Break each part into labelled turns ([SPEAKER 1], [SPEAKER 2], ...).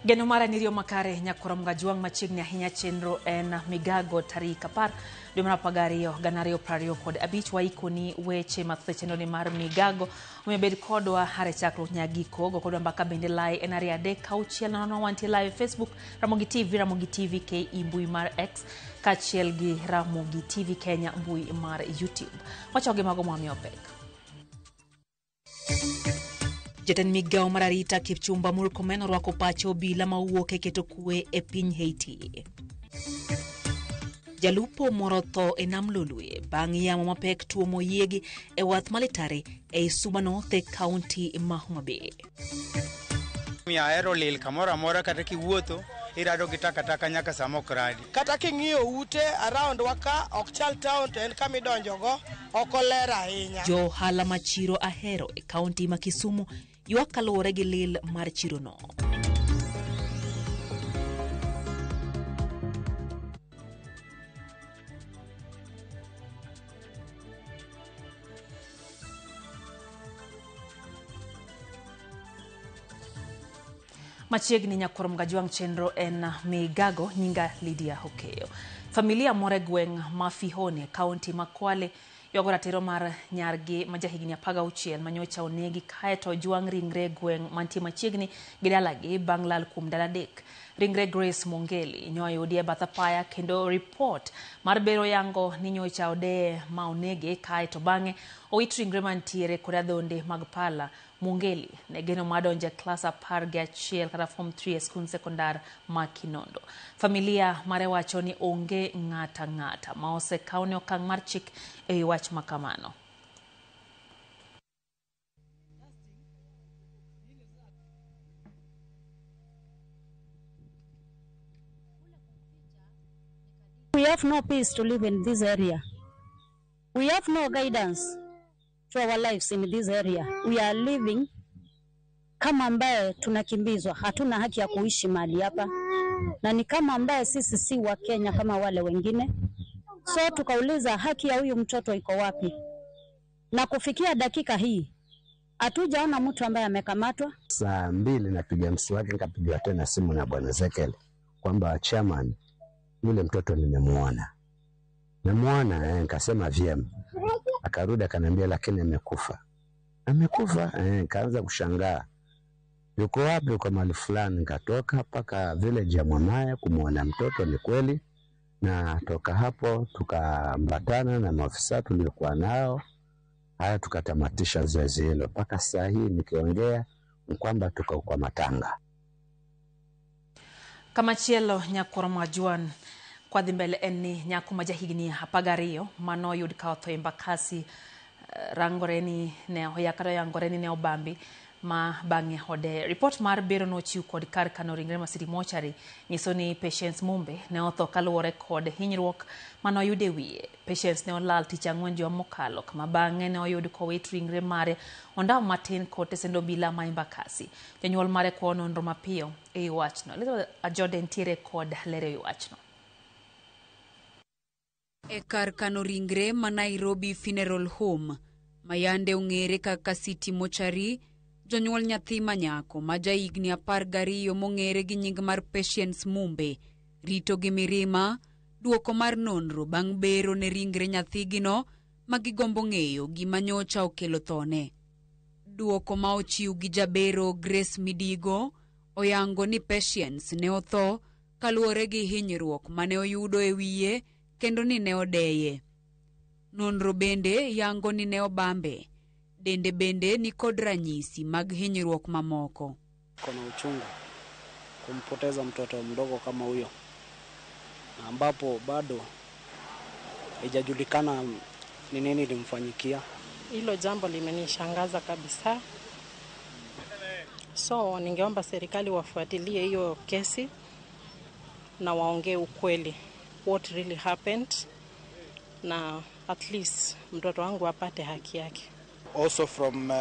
[SPEAKER 1] Geno mara ni riyo makare nyakoro mgajwang' machiegni ahinya chenro en Migago tarik 10 dwe mar 12 2025 waikoni weche mathoth e chenro ni mar Migago. Omiyo bed kodwa hare chakruok nyaka giko, go kodwa mbaka bende live en 2 3 6 0 wantie live Facebook Ramogi TV, Ramogi TV KE mbui mar X kaachiel gi Ramogi TV Kenya mbui mar YouTube. Wachoge mago mwamiyo pek. Jatend migawo mar arita Kipchumba Murkomen orwako pacho obila ma owuok e keto kwe e piny Haiti. Jalupo moro tho e nam Lolwe bang' yamo mapek tuomo yiegi e wath Malitare ei Suba North e kaunti ma Homa Bay.
[SPEAKER 2] Miyo ahero lil kamoro amora kata kiwuotho irado gi takataka nyaka sama ok radi.
[SPEAKER 3] Kata king'iyo ute around wa ka ok chal town to en kama idonjogo ok oler ahinya.
[SPEAKER 1] Jo ohala ma chiro Ahero e kaunti ma Kisumu ywak kaluwore gi lil mar chirono. Machiegni nyakwar Mgajwang' chenro en Migago, nyinga Lydia Okeyo. Familia moro e gweng' ma Fihoni e kaunti ma Kwale ywago ratiro mar nyargi ma jahigni 16 manyocha onegi kaeto ojwang' ringre e gweng' mantie machiegni gi dalagi bang' lal kuom ndalo 3. Ringre Grace Mongeli nyoyudi e bath apaya kendo ripot mar bero yango ni nyocha odeye ma onege kaeto bang'e owit ringre mantiere kod adhonde mag pala. Mongeli ne geno mar donjo e klas 11 kata form 3 e skund sekondar ma Kinondo. Familia mare wacho ni onge ng'ata ng'ata ma osekawne okang' mar chik e wi wach ma kamano.
[SPEAKER 4] We have no peace to live in this area. We have no guidance to our lives in this area. We are living kama ambaye tunakimbizwa, hatuna haki ya kuishi mahali hapa, na ni kama ambaye sisi si wa Kenya kama wale wengine. So tukauliza haki ya huyu mtoto iko wapi? Na kufikia dakika hii hatujaona mtu ambaye amekamatwa.
[SPEAKER 5] Saa 2 napiga mswaki, nikapigiwa tena simu na bwana Ezekiel kwamba chairman, yule mtoto nimemuona. Namuona, nikasema vyema. Akarudi akaniambia lakini amekufa. Amekufa? Nikaanza kushangaa. Yuko wapi? Yuko mahali fulani. Nikatoka mpaka village ya Mwamaya kumuona mtoto, ni kweli. Na toka hapo tukaambatana na maafisa tuliokuwa nao. Haya, tukatamatisha zoezi hilo. Mpaka saa hii nikiongea ni kwamba tuko kwa matanga.
[SPEAKER 1] Kamachielo nyakwar Majuan kwa dhi mbele en ni nyako ma jahigni 12 manoyud ka otho e Embakasi rangore ni ne oyakare yangore ni ne obambi ma bang'e ode. Ripot mar bero nochiw kod kar kano ringre ma City Mortuary nyiso ni Patience Mumbe ne otho kaluwore kod hinyruok manoyudo e wiye. Patience ne olal tich ang'wen juma mokalo kama bang'e ne oyud kowit ringre mare ondamo matin kod tesend obila ma Embakasi. Jonyuol mare kwayo nonro mapiyo e wachno. Elizabeth Ajode ntiere kod ler e wachno.
[SPEAKER 6] E kar kano ringre ma Nairobi Funeral Home ma yande ong'ere kaka City Mortuary, jonyuol nyathi manyako ma jahigni 12 mong'ere gi nying mar Patience Mumbe rito gi mirima duoko mar nonro bang' bero ne ringre nyathigino ma gigombo ng'eyo gima nyocha okelo thone. Duoko ma ochiw gi jabero Grace Midigo oyango ni Patience ne otho kaluwore gi hinyruok mane oyudo e wiye kendo ni ne odeye. Nonro bende yango ni ne obambe. Dende bende ni kod ranyisi mag hinyruok mamoko.
[SPEAKER 7] Kona uchungu kumpoteza mtoto mdogo kama huyo, ambapo bado haijajulikana ni nini ilimfanyikia.
[SPEAKER 8] Hilo jambo limenishangaza kabisa. So ningeomba serikali wafuatilie hiyo kesi na waongee ukweli, what really happened, na at least mtoto wangu apate haki yake.
[SPEAKER 9] Also from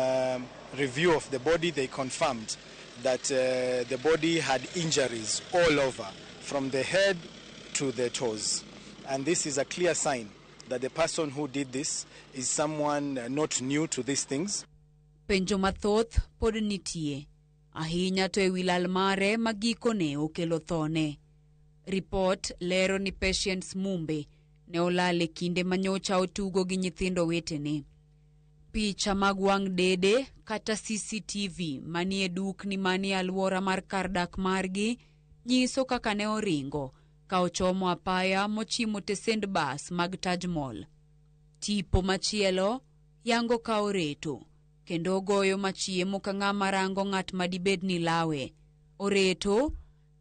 [SPEAKER 9] review of the body, they confirmed that the body had injuries all over, from the head to the toes. And this is a clear sign that the person who did this is someone not new to these things.
[SPEAKER 6] Penjo mathoth pod nitie. Ahinya to ewi lal mare ma gikone okelo thone. Ripot lero ni Patience Mumbe ne olal e kinde ma nyocha otugo gi nyithindo wetene. Picha mag wang' dede kata CCTV manie dukni manie alwora mar kar dak margi nyiso kaka ne oringo ka ochomo apaya mochimo tesend bas mag Taj Mall. Tipo machielo yango ka oreto kendo ogoyo machiemo ka ng'ama rango ng'at madibed ni lawe. Oreto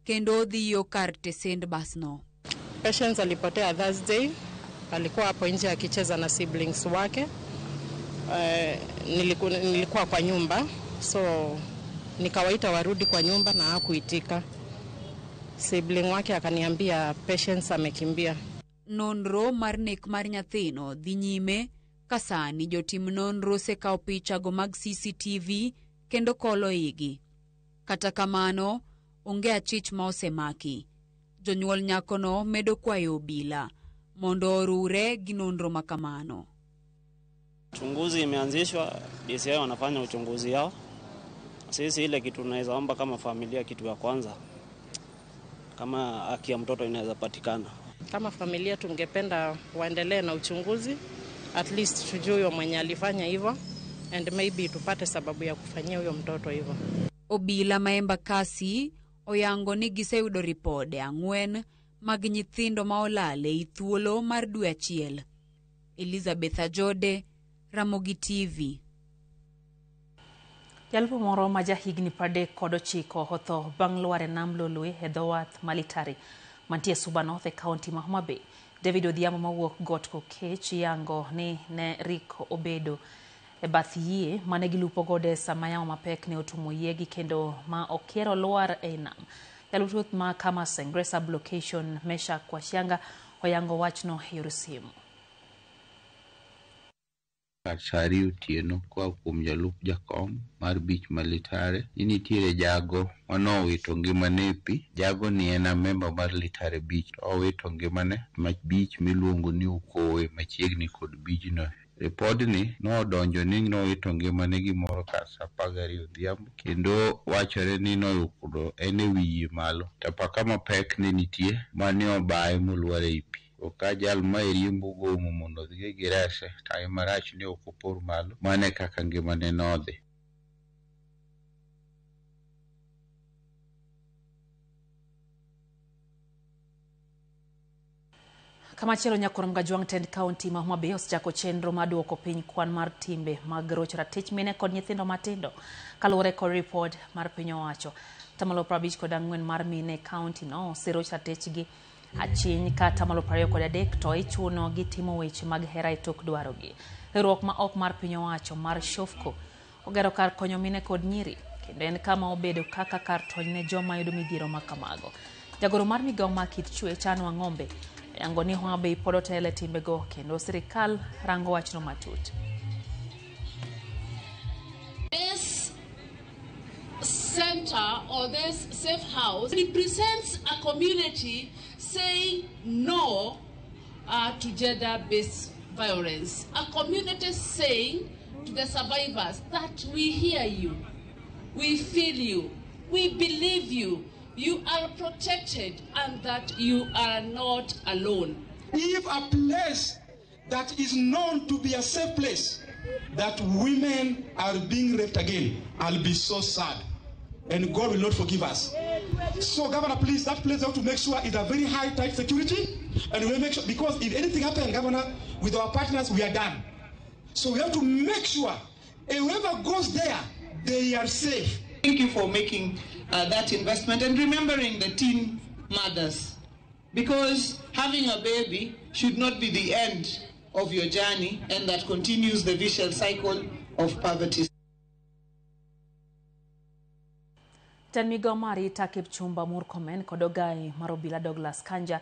[SPEAKER 6] kendo odhiyo kar tesend basno.
[SPEAKER 8] Patience alipotea Thursday, alikuwa hapo nje akicheza na siblings wake. Nilikuwa kwa nyumba, so nikawaita warudi kwa nyumba na hakuitika. Sibling wake akaniambia Patience amekimbia.
[SPEAKER 6] Nonro mar nek mar nyathino dhi nyime ka sani jotim nonro osekawo pichago mag CCTV kendo kolo igi. Kata kamano, onge achich ma osemaki. Jonyuol nyakono medo kwayo obila mondo orure gi nonro makamano.
[SPEAKER 7] Uchunguzi imeanzishwa, DCI wanafanya uchunguzi yao. Sisi ile kitu tunaweza omba kama familia, kitu ya kwanza kama haki ya mtoto inaweza patikana.
[SPEAKER 8] Kama familia tungependa waendelee na uchunguzi, at least tujue huyo mwenye alifanya hivyo and maybe tupate sababu ya kufanyia huyo mtoto hivyo.
[SPEAKER 6] Obila ma Embakasi oyango ni giseyudo ripode 4 mag nyithindo ma olal ei thuolo mar dwe achiel. Elizabeth Ajode, Ramogi TV.
[SPEAKER 1] Jalupo moro ma jahigni 39 otho bang' lwar e nam Lolwe e dho wath ma Litare mantie Suba North e kaunti ma Homa Bay. David Odhiambo mawuok Got Kokech yango ni ne rik obedo e bath yie mane gilupo godo e sama yamo mapek ne otumo yiegi kendo ma okiero lwar e nam. Jalup ruoth ma Kamasengre sub-location Meshack Kwashianga oyango wachno e yor simu.
[SPEAKER 10] Kar saa 2 otieno koa kuom jalup jakom mar bich ma Litare ni nitiere jago manowito ngimane e pi. Jago ni en a member mar Litare Beach. Owito ngimane ma beach miluongo ni Ukowe machiegni kod bijno. Ripodni nodonjo ni nowito ngimane gimoro kar saa 12 odhiambo kendo wachore ni noyudo en e wi yie malo. To apaka mapek ne nitie mane obaye molwar ei pi. Ka jal ma riembo gomo mondo odhi girese time marach ne ok opor malo. Mano e kaka ngimane nodhi.
[SPEAKER 1] Kamachielo nyakwar Mgajwang' tend kaunti ma Homa Bay osechako chenro mar duoko piny kwan mar timbe mag rocho ratich mine kod nyithindo matindo kaluwore kod ripot mar piny owacho. 54% mar mine e kaunti no oseroch ratichgi achiny ka 23% to ichuno gi timo weche mag hera e tok dwarogi. Riwruok ma ok mar piny owacho mar Shofco ogero kar konyo mine kod nyiri kendo en kama obedo kaka kar tony ne joma yudo midhiero ma kamago. Jagoro mar migawo mar kit chwech Anne Wang'ombe oyango ni Homa Bay pod otelo e timbego kendo sirikal rango wachno matut.
[SPEAKER 11] This center or this safe house represents a community saying no to gender-based violence. A community saying to the survivors that we hear you, we feel you, we believe you, you are protected and that you are not alone.
[SPEAKER 12] If a place that is known to be a safe place, that women are being raped again, I'll be so sad. And God will not forgive us. So, Governor, please, that place have to make sure is a very high tight security. And we make sure, because if anything happens, Governor, with our partners, we are done. So we have to make sure whoever goes there, they are safe.
[SPEAKER 13] Thank you for making that investment and remembering the teen mothers, because having a baby should not be the end of your journey, and that continues the vicious cycle of poverty.
[SPEAKER 1] Jatend migao mar arita Kipchumba Murkomen kod ogai mar obila Douglas Kanja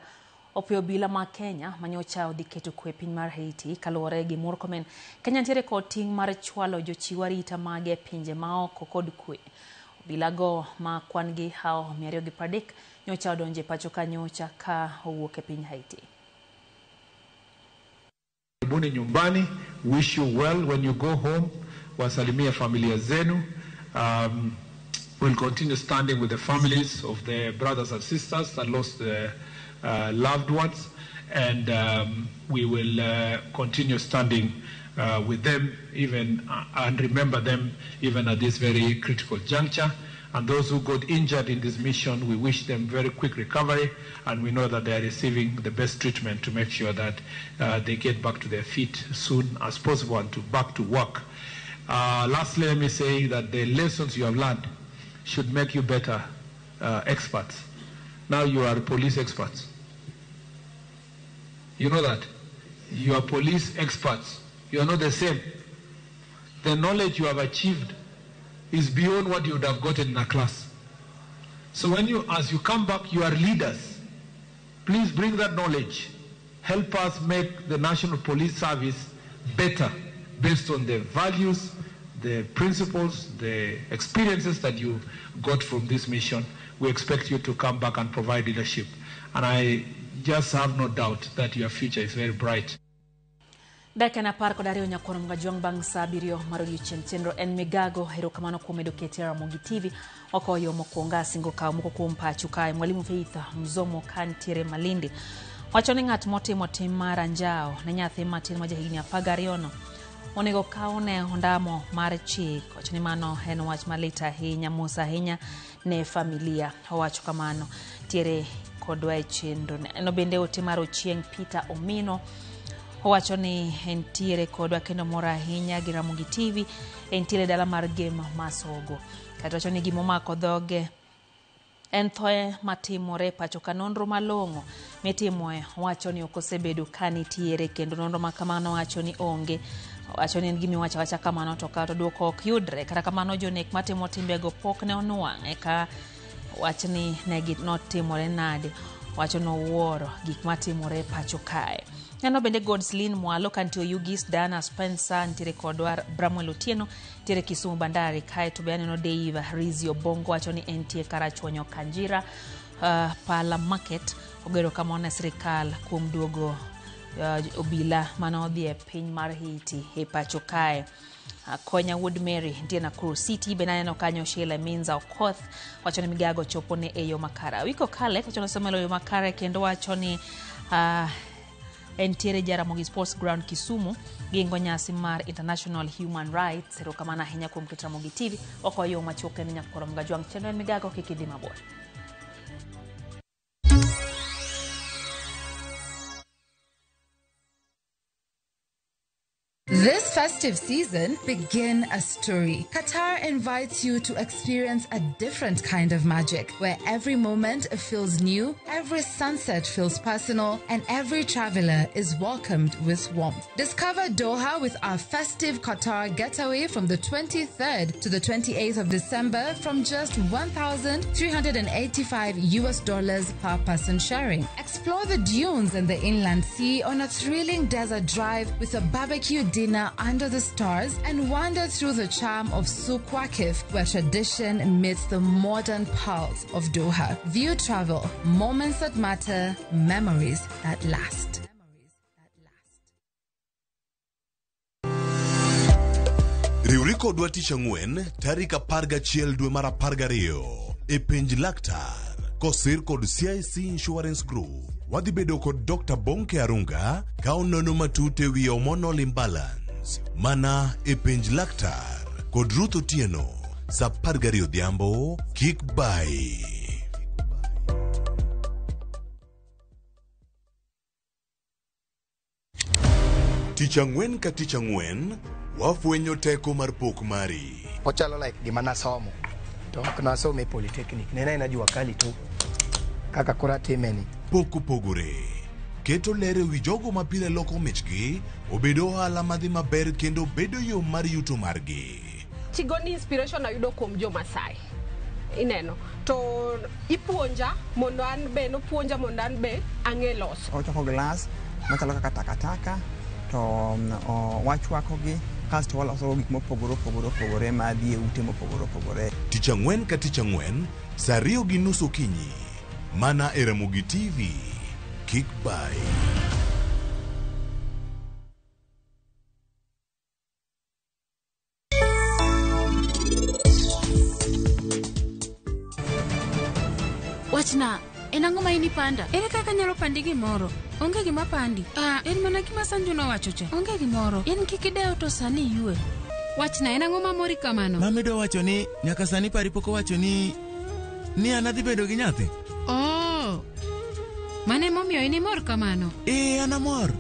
[SPEAKER 1] opuoyo obila ma Kenya manyocha odhi keto kwe piny mar Haiti. Kaluwore gi Murkomen, Kenya nitiere kod ting' mar chwalo jochiw arita mage e pinje maoko kod kwe. Obilago ma kwan gi hao 230 nyocha odonjo e pacho ka nyocha ka owuok e piny Haiti.
[SPEAKER 14] Karibuni nyumbani, wish you well when you go home, wasalimie familia zenu. We'll continue standing with the families of the brothers and sisters that lost their loved ones, and we will continue standing with them even and remember them even at this very critical juncture. And those who got injured in this mission, we wish them very quick recovery, and we know that they are receiving the best treatment to make sure that they get back to their feet soon as possible and to back to work. Lastly, let me say that the lessons you have learned should make you better experts. Now you are police experts. You know that? You are police experts. You are not the same. The knowledge you have achieved is beyond what you would have gotten in a class. So when you, as you come back, you are leaders. Please bring that knowledge. Help us make the National Police Service better based on the values, the principles, the experiences that you got from this mission. We expect you to come back and provide leadership. And I just have no doubt that your future is very bright.
[SPEAKER 1] Dakika 12 nyakono mgajwang' bang' sa 7 mar odiechieng' chenro en migago. Erokamano kuom medo kete Ramogi TV wakoyo mokwongo asingo kawo moko kuom pachu kae. Mwalimu Faith Mzomo kantiere Malindi wacho ni ng'at motimo tim mar anjawo ne nyathi matin ma jahigni 12 no onego kawne ondamo mar chik. Wacho ni mano en wach malit ahinya, mos ahinya ne familia. Owacho kamano tiere kodwa e chenro. No bende ote mar Ochieng' Peter Omino owacho ni entiere kodwa kendo mor ahinya gi Ramogi TV, entiere dala mar Gem Masogo. Kata wacho ni gimomako dhoge en thoe matimore pacho ka nonro malong'o mitimoe wacho ni ok osebedo ka nitiere, kendo nonro ma kamano wacho ni onge. Wacho ni en gimiwacho awacha kamano to kata duoko ok yudre. Kata kamano jonek matimo timbego pok ne onwang' eka wach ni ne notimore nade. Wacho nowuoro gik matimore pacho kae. Neno bende Godslin Mwalo kantie Oyugis, Dana Spencer ntiere kodwa, Bramwell Otieno ntiere Kisumu Bandari. Kae to be aneno Dave Rizio Bongo wacho ni entie Karachuonyo Kanjira, Pala Market. Ogero kamano ne sirikal kuom duogo obila mane odhi e piny mar Haiti e pacho kae. Konya Wood Mary nitie Nakuru City. Bende aneno kanyo Sheila Minza Okoth wacho ni migago chopo ne e yo makare. Wiko Kale wacho ni osemelo yo makare kendo wacho ni entiere Jaramogi Sports Ground Kisumu gingo nyasi mar International Human Rights. Erokamano ahinya kuom keto Ramogi TV oko yo machuok en nyakoro mgajwang' chenro en migago kik idhi mabor.
[SPEAKER 15] This festive season, begin a story. Qatar invites you to experience a different kind of magic, where every moment feels new, every sunset feels personal, and every traveler is welcomed with warmth. Discover Doha with our festive Qatar getaway from the 23rd to the 28th of December from just $1,385 per person sharing. Explore the dunes and the inland sea on a thrilling desert drive with a barbecue dinner under the stars, and wander through the charm of Souk Waqif, where tradition meets the modern pulse of Doha. View travel, moments that matter, memories that last.
[SPEAKER 16] Riwri kodwa tich ang'wen tarik 11 dwe mar 12 e penj laktar kosir kod CIC Insurance Group. Wadhi bedo kod Dr. Bonke Arunga ka onono matut e wi hormonal imbalance mana e penj laktar kod Ruth Otieno sa 12 odhiambo. Kik bai. Tich ang'wen ka tich ang'wen wafwenyo teko mar pok mari.
[SPEAKER 17] Ochalo like gima nasomo to ok nasomo e polytechnic, ne en jua kali to kaka koro atimeni.
[SPEAKER 16] Pok opogore keto ler e wi jogo ma pile loko michgi obedo ohala madhi maber kendo bedo yo mar yuto margi.
[SPEAKER 18] Tigoni inspiration ayudo kuom jo Masai ineno to ipuonja mondo an be nopuonja mondo an be ang'e loso.
[SPEAKER 19] Ochoko glass machalo kaka takataka to wachwakogi kasto waloso gik mopogore opogore opogore madhi e ute mopogore opogore.
[SPEAKER 16] Tich ang'wen ka tich ang'wen saa 2:30 okinyi mana e Ramogi TV. Kik bai.
[SPEAKER 20] Wachna, en ang'o ma in ipanda?
[SPEAKER 21] Ere kaka anyalo pandi gimoro? Onge gima pandi. Ah, en mana gima Sanju nowacho cha. Onge gimoro. In kik idew to sani iyue. Wachna, en ang'o mamori kamano?
[SPEAKER 22] Mami dwa wacho ni nyaka sani pari pok owacho ni ni an adhi bedo gi nyathi.
[SPEAKER 21] Oh. Mano emomiyo in imor kamano.
[SPEAKER 22] Ee, an amor.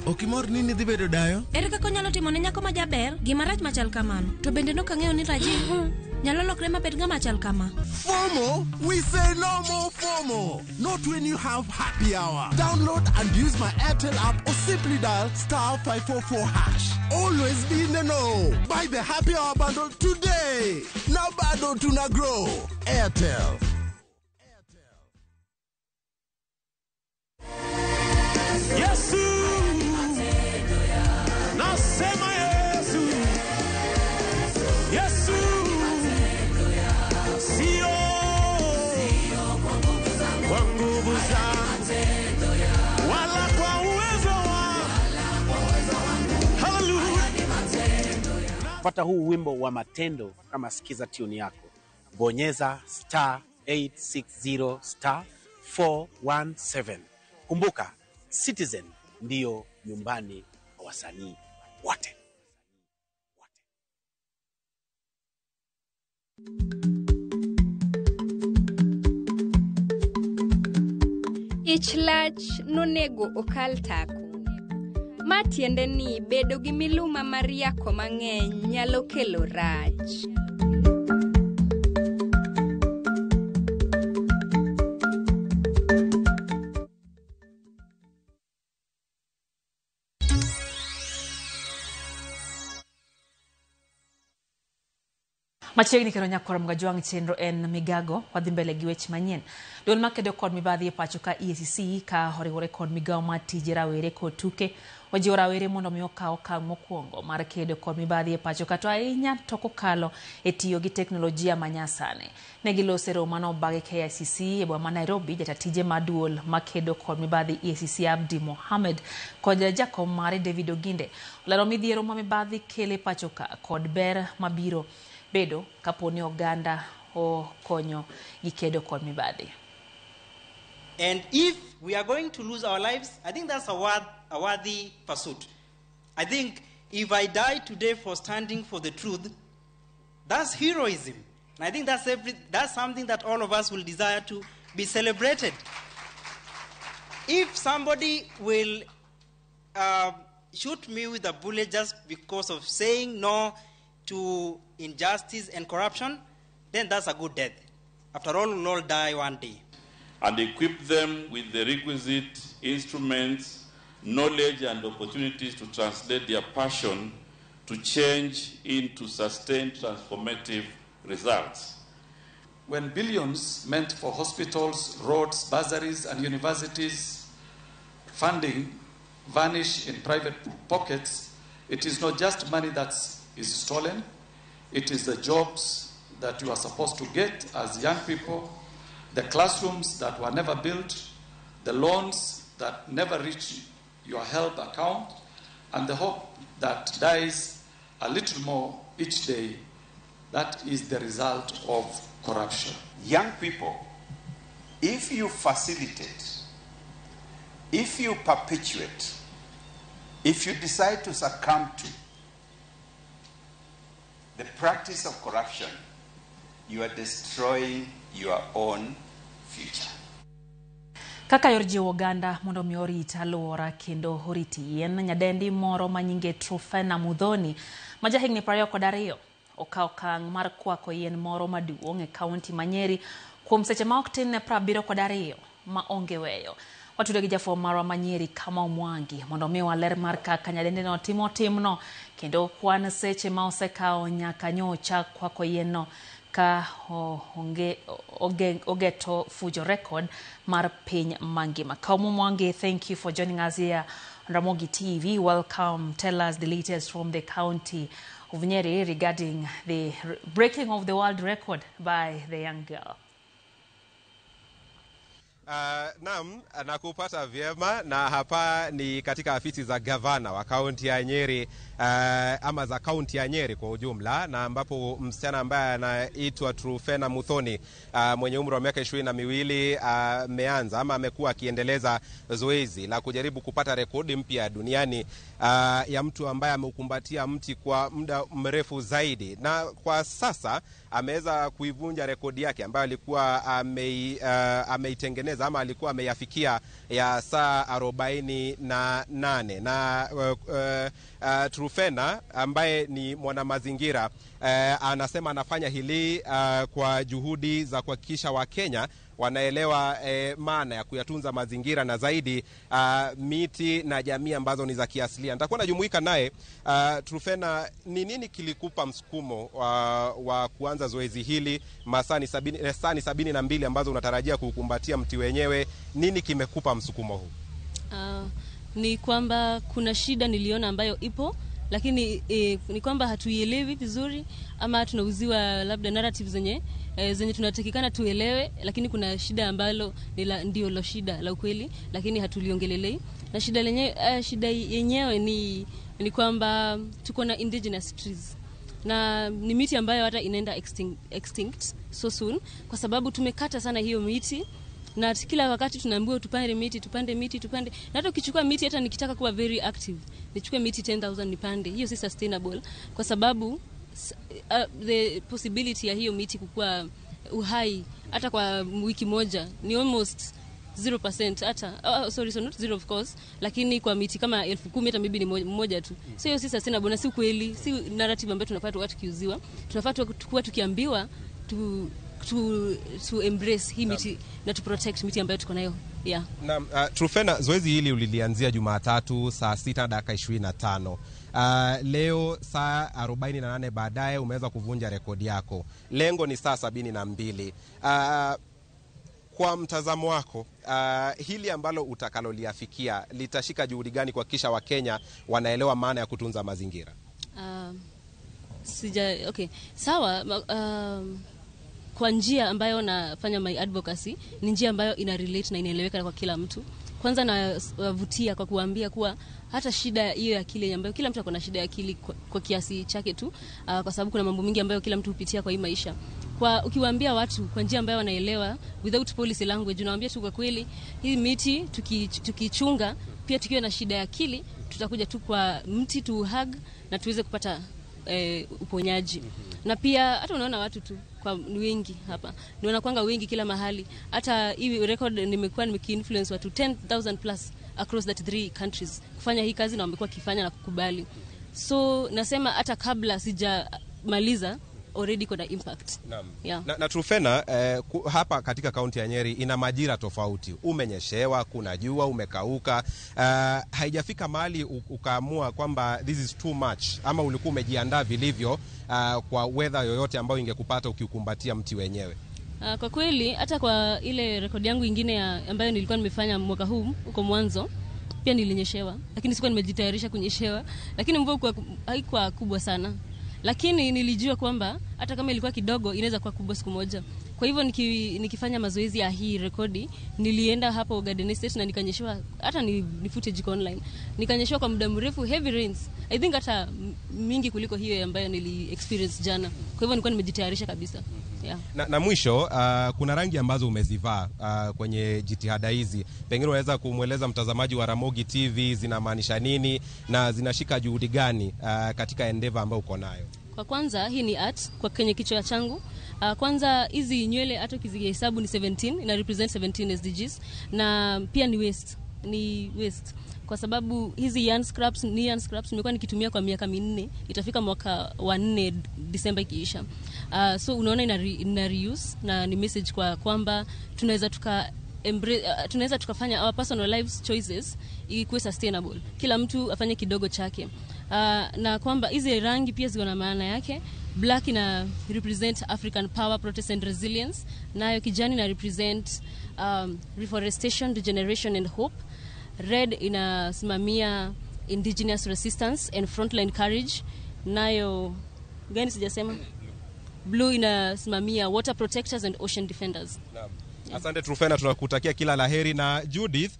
[SPEAKER 22] Ok imor ni nidhi bedo dayo?
[SPEAKER 23] Ere kaka onyalo timo ne nyako ma jaber gima rach machal kamano? To bende nok ang'eyo ni Rajiv nyalo lokre mabed ng'ama chal kama.
[SPEAKER 24] FOMO? We say no more FOMO. Not when you have happy hour. Download and use my Airtel app or simply dial star 544 hash. Always be in the know. Buy the happy hour bundle today. Now bado tuna grow. Airtel.
[SPEAKER 25] Yesu, nasema Yesu, Yesu, sio kwa nguvu zangu wala kwa uwezo wangu. Hallelujah.
[SPEAKER 26] Pata huu wimbo wa Matendo kama sikiza tune yako, bonyeza star 860 star 417. Kumbuka, Citizen ndiyo nyumbani kwa wasanii wote.
[SPEAKER 27] Ich lach nonego okal tako. Ma tiende ni bedo gi miluma mar yako mang'eny nyalo kelo rach.
[SPEAKER 1] Machiegni kendo nyakwar Mgajwang' chenro en Migago wadhi mbele gi weche manyien. Duol makedo kod mibadhi e pacho ka EACC ka oriwore kod migawo mar tije rawere kod tuke ojiwo rawere mondo mi okaw okang' mokwongo mar kedo kod mibadhi e pacho ka to ahinya to kokalo e tiyo gi teknolojia manyasani. Ne giloso e romo manobagi KICC e boma ma Nairobi jata tije mar duol makedo kod mibadhi EACC Abdi Mohamed kod jakom mare David Oginde olero midhiero ma mibadhi kelo e pacho ka kod ber mabiro bedo kapo ni oganda okonyo gi kedo kod mibadhi.
[SPEAKER 28] And if we are going to lose our lives, I think that's a worthy pursuit. I think if I die today for standing for the truth, that's heroism. And I think that's something that all of us will desire to be celebrated. If somebody will shoot me with a bullet just because of saying no to injustice and corruption, then that's a good death. After all, we'll all die one day.
[SPEAKER 29] And equip them with the requisite instruments, knowledge, and opportunities to translate their passion to change into sustained transformative results.
[SPEAKER 30] When billions meant for hospitals, roads, bursaries, and universities funding vanish in private pockets, it is not just money that is stolen, it is the jobs that you are supposed to get as young people, the classrooms that were never built, the loans that never reach your help account, and the hope that dies a little more each day. That is the result of corruption.
[SPEAKER 31] Young people, if you facilitate, if you perpetuate, if you decide to succumb to the practice of corruption, you are destroying your own future.
[SPEAKER 1] Kaka yor jiwo oganda mondo mi orit alwora kendo orit yien, nyadendi moro ma nyinge Trufena Muthoni ma jahigni 22 okawo okang' mar kwako yien moro maduong' e kaunti ma Nyeri kuom seche ma ok tin ne 72 ma onge weyo. Watude gi jafwambo marwa ma Nyeri Kamau Mwangi mondo omiwa ler mar kaka nyadendino timo timno kendo kwan seche ma osekawo nyaka nyocha kwako yien-no ka ogeto fujo record mar piny mangima. Kamau Mwangi, thank you for joining us here on Ramogi TV. Welcome. Tell us the latest from the county of Nyeri regarding the breaking of the world record by the young girl.
[SPEAKER 2] Naam, nakupata vyema, na hapa ni katika afisi za gavana wa kaunti ya Nyeri, ama za kaunti ya Nyeri kwa ujumla, na ambapo msichana ambaye anaitwa Truphena Muthoni, mwenye umri wa miaka 22, ameanza ama amekuwa akiendeleza zoezi la kujaribu kupata rekodi mpya duniani ya mtu ambaye ameukumbatia mti kwa muda mrefu zaidi, na kwa sasa ameweza kuivunja rekodi yake ambayo alikuwa ameitengeneza ama alikuwa ameiafikia ya saa 48. Na Truphena ambaye ni mwanamazingira, anasema anafanya hili kwa juhudi za kuhakikisha Wakenya wanaelewa maana ya kuyatunza mazingira na zaidi miti na jamii ambazo ni za kiasilia. Nitakuwa najumuika naye. Truphena, ni nini kilikupa msukumo wa kuanza zoezi hili? Masaa ni 72 ambazo unatarajia kukumbatia mti wenyewe. Nini kimekupa msukumo huu?
[SPEAKER 3] Ni kwamba kuna shida niliona ambayo ipo, lakini ni kwamba hatuielewi vizuri, ama tunauziwa labda narrative zenye tunatakikana tuelewe, lakini kuna shida ambalo ndio la shida la ukweli, lakini hatuliongelelei. Na shida yenyewe ni kwamba tuko na indigenous trees, na ni miti ambayo hata inaenda extinct so soon, kwa sababu tumekata sana hiyo miti. Na kila wakati tunaambiwa tupande miti, tupande miti, tupande. Na hata ukichukua miti, hata nikitaka kuwa very active, nichukue miti 10,000 nipande, hiyo si sustainable, kwa sababu the possibility ya hiyo miti kukua uhai hata kwa wiki moja ni almost 0%, hata sorry, so not zero of course, lakini kwa miti kama 10,000 hata maybe ni moja tu. So hiyo si sustainable, na si kweli, si narrative ambayo tunafaa tukiuziwa. Tunafaa tukuwa tukiambiwa to embrace hii miti na to protect miti ambayo tuko nayo. Yeah.
[SPEAKER 2] Naam, Truphena, zoezi hili ulilianzia Jumatatu saa 6:25. Leo saa 48 baadaye umeweza kuvunja rekodi yako. Lengo ni saa 72. Kwa mtazamo wako, hili ambalo utakaloliafikia litashika juhudi gani kuhakikisha Wakenya wanaelewa maana ya kutunza mazingira?
[SPEAKER 3] Okay. Sawa, kwa njia ambayo nafanya my advocacy ni njia ambayo ina relate na inaeleweka kwa kila mtu. Kwanza nawavutia kwa kuambia kuwa hata shida hiyo ya akili, ambayo kila mtu akona shida ya akili kwa kiasi chake tu, kwa sababu kuna mambo mingi ambayo kila mtu hupitia kwa hii maisha. Kwa ukiwaambia watu kwa njia ambayo wanaelewa without policy language, unawaambia tu kwa kweli hii miti tukichunga, pia tukiwa na shida ya akili tutakuja tu kwa mti tu hug na tuweze kupata uponyaji. Na pia hata unaona watu tu kwa wengi hapa, ni wanakuanga wengi kila mahali. Hata hii record nimekuwa nimekiinfluence watu 10,000 plus across 33 countries kufanya hii kazi, na wamekuwa kifanya na kukubali. So nasema hata kabla sijamaliza already kuna impact.
[SPEAKER 2] Naam.
[SPEAKER 3] Yeah.
[SPEAKER 2] Na Truphena, hapa katika kaunti ya Nyeri ina majira tofauti. Umenyeshewa, kuna jua, umekauka. Haijafika mahali ukaamua kwamba this is too much, ama ulikuwa umejiandaa vilivyo kwa weather yoyote ambayo ingekupata ukiukumbatia mti wenyewe?
[SPEAKER 3] Kwa kweli hata kwa ile rekodi yangu ingine ambayo nilikuwa nimefanya mwaka huu huko mwanzo, pia nilinyeshewa, lakini sikuwa nimejitayarisha kunyeshewa, lakini mvua haikuwa kubwa sana. Lakini nilijua kwamba hata kama ilikuwa kidogo inaweza kuwa kubwa siku moja. Kwa hivyo nikifanya mazoezi ya hii rekodi, nilienda hapo Garden Estate na nikanyeshewa, hata ni footage iko online. Nikanyeshewa kwa muda mrefu, heavy rains. I think hata mingi kuliko hiyo ambayo nili experience jana. Kwa hivyo nilikuwa nimejitayarisha kabisa. Yeah.
[SPEAKER 2] Na mwisho, kuna rangi ambazo umezivaa kwenye jitihada hizi. Pengine unaweza kumweleza mtazamaji wa Ramogi TV zinamaanisha nini na zinashika juhudi gani katika endeavor ambayo uko nayo?
[SPEAKER 3] Kwa kwanza hii ni art kwa kwenye kichwa changu. Kwanza hizi nywele hata ukizihesabu ni 17, ina represent 17 SDGs, na pia ni waste. Ni waste. Kwa sababu hizi yarn scraps, ni yarn scraps nimekuwa nikitumia kwa miaka 4, itafika mwaka wa 4 Disemba ikiisha. So unaona ina reuse, na ni message kwa kwamba tunaweza tuka tunaweza tukafanya our personal lives choices ikuwe sustainable. Kila mtu afanye kidogo chake. Na kwamba hizi rangi pia ziko na maana yake. Black ina represent African power, protest and resilience. Nayo kijani ina represent reforestation, regeneration and hope. Red inasimamia indigenous resistance and frontline courage. Nayo gani sijasema? Blue inasimamia water protectors and ocean defenders.
[SPEAKER 2] Naam. Asante Trufena, tunakutakia kila laheri. Na Judith,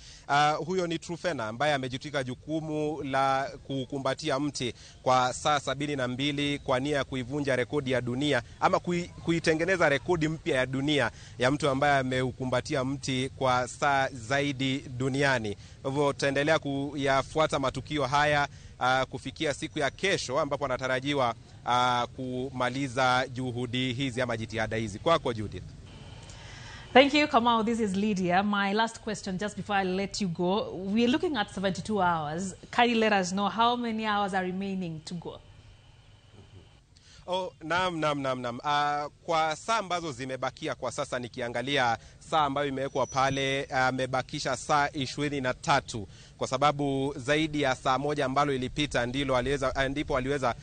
[SPEAKER 2] huyo ni Trufena ambaye amejitwika jukumu la kukumbatia mti kwa saa 72 kwa nia ya kuivunja rekodi ya dunia ama kuitengeneza rekodi mpya ya dunia ya mtu ambaye ameukumbatia mti kwa saa zaidi duniani. Kwa hivyo tutaendelea kuyafuata matukio haya kufikia siku ya kesho ambapo anatarajiwa kumaliza juhudi hizi ama jitihada hizi. Kwako Judith.
[SPEAKER 1] Thank you, Kamau. This is Lydia. My last question, just before I let you go. We're looking at 72 hours. Can you let us know how many hours are remaining to go?
[SPEAKER 2] Oh, naam. Kwa saa ambazo zimebakia kwa sasa, nikiangalia saa ambayo imewekwa pale, amebakisha saa 23, kwa sababu zaidi ya saa moja ambalo ilipita ndilo aliweza, ndipo aliweza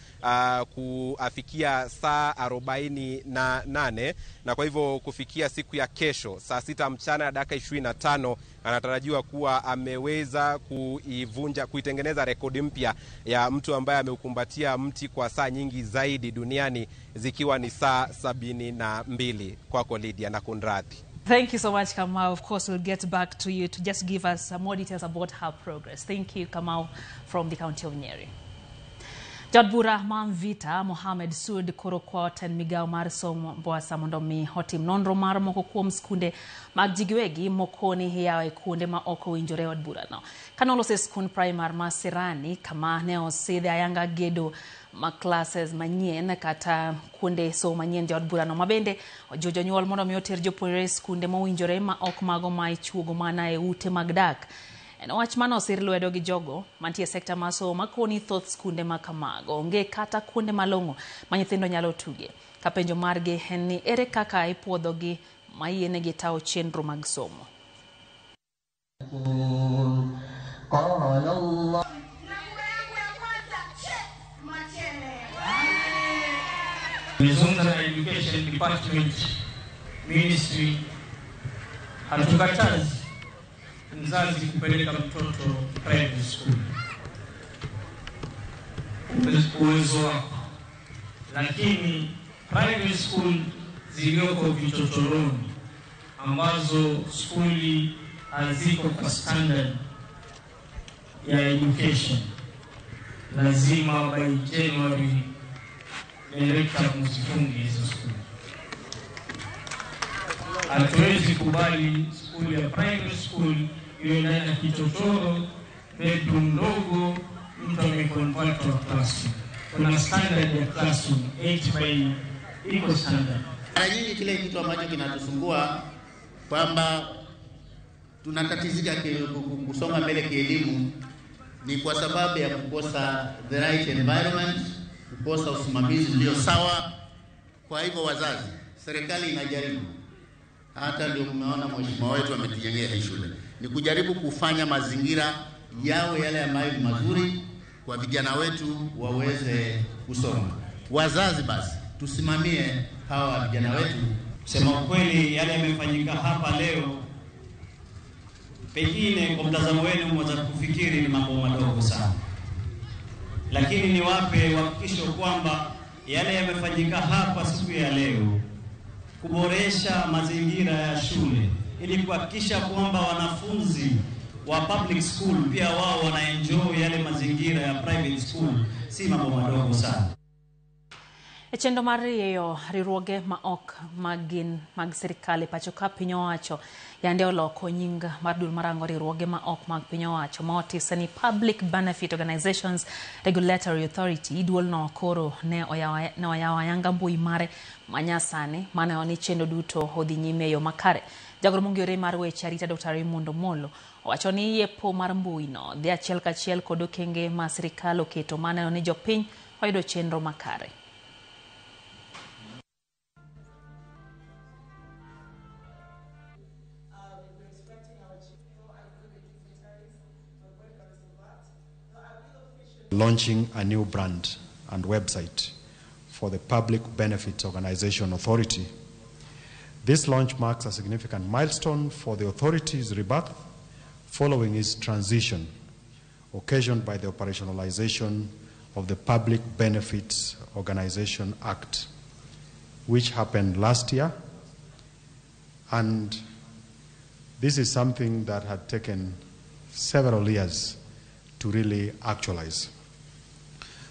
[SPEAKER 2] kuafikia saa 48, na kwa hivyo kufikia siku ya kesho saa 6 mchana dakika 25 anatarajiwa kuwa ameweza kuivunja, kuitengeneza rekodi mpya ya mtu ambaye ameukumbatia mti kwa saa nyingi zaidi duniani, zikiwa ni saa 72. Kwako Lydia na kunradhi.
[SPEAKER 1] Thank you so much, Kamau. Of course, we'll get back to you to just give us some more details about her progress. Thank you, Kamau, from the county of Nyeri. Jaod bura ma Mvita Mohamed Sud koro kwa ten migao mar somo Mboasa mondo mi otim nonro mar moko kuom skunde mag ji giwegi mokoni yawo e kuonde ma ok owinjore od burano. Kanoloso e skund primar ma Serani kama ne osidhe ayanga gedo ma classes manyien kata kuonde somo manyien. Jaod burano mabende ojiwo jonyuol mondo mi oter jopuonjre e skunde mowinjore ma ok mago ma ichuogo mana e ute mag dak. En wach mane osir lwedo gi jogo mantie e sekta mar somo makoni thoth skunde ma kamago onge kata kuonde malong'o ma nyithindo nyalo tuge. Ka penjo margi en ni ere kaka ipuodhogi ma yienegi tawo chenro mag somo.
[SPEAKER 4] Nimezungumza na Education Department Ministry, hatukatazi mzazi kupeleka mtoto private school, uwezo wako, lakini private school zilizoko vichochoroni ambazo skuli haziko kwa standard ya education, lazima by January director mzifunge hizo skuli. Hatuwezi kubali skuli ya private school iwe ndani ya kichochoro, bedroom ndogo, mtu ameconvert to classroom. Kuna standard ya classroom 8 by iko standard.
[SPEAKER 5] Mara nyingi kile kitu ambacho kinatusumbua kwamba tunatatizika kusonga mbele kielimu ni kwa sababu ya kukosa the right environment, kukosa usimamizi ulio sawa. Kwa hivyo wazazi, serikali inajaribu, hata ndio mmeona mheshimiwa wetu ametujengea hii shule, ni kujaribu kufanya mazingira yawe yale ambayo ni mazuri kwa vijana wetu waweze kusoma. Wazazi basi tusimamie hawa vijana wetu.
[SPEAKER 28] Kusema ukweli, yale yamefanyika hapa leo, pengine kwa mtazamo wenu mwaweza kufikiri ni mambo madogo sana, lakini niwape uhakikisho kwamba yale yamefanyika hapa siku ya leo, kuboresha mazingira ya shule ili kuhakikisha kwamba wanafunzi wa public school pia wao wanaenjoy yale mazingira ya private school, si mambo madogo sana.
[SPEAKER 1] E chenro mar rieyo riwruoge ma ok magin mag sirikal e pacho ka piny owacho yande oloko nying mar duol marango riwruoge ma ok mag piny owacho ma otise ni Public Benefit Organizations Regulatory Authority. Duolno koro ne oyawo ayanga mbui mare manyasani mane ni chenro duto odhi nyime e yo makare. Jagoro mong'ere mar weche arita Dr. Raymond Omolo owacho ni yepo mar mbui no dhi achiel kachiel kod okenge ma sirikal oketo maneno ni jopiny oyudo chenro makare.
[SPEAKER 6] Launching a new brand and website for the Public Benefits Organization Authority. This launch marks a significant milestone for the authority's rebirth following its transition, occasioned by the operationalization of the Public Benefits Organization Act, which happened last year and This is something that had taken several years to really actualize.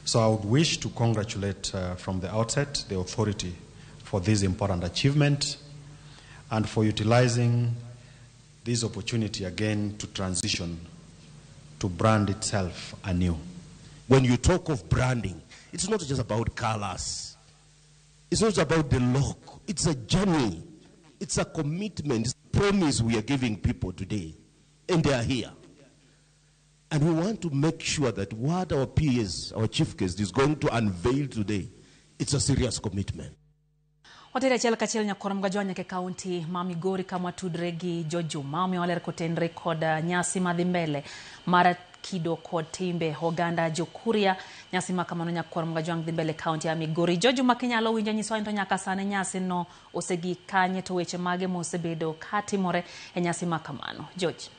[SPEAKER 6] So I would wish to congratulate from the outset the authority for this important achievement and for utilizing this opportunity again to transition to brand itself anew.
[SPEAKER 7] When you talk of branding, it's not just about colors. It's not about the look. It's a journey. It's a commitment. It's a promise we are giving people today. And they are here. And we want to make sure that what our PS, our chief guest, is going to unveil today, it's a serious commitment.
[SPEAKER 1] Watere achiel kachiel nyakwar Mgajwa nyaka e kaunti ma Migori kama tudre gi Jojuma omiyo waler kotenre kod nyasi madhi mbele mar kido kod timbe oganda Jokuria. Nyasi ma kamano nyakwar Mgajwa dhi mbele kaunti ya Migori. Jojuma kinyalo winjo nyiswa ni to nyaka sani nyasi no osegik kanye to weche mage mosebedo katimore e nyasi ma kamano. George.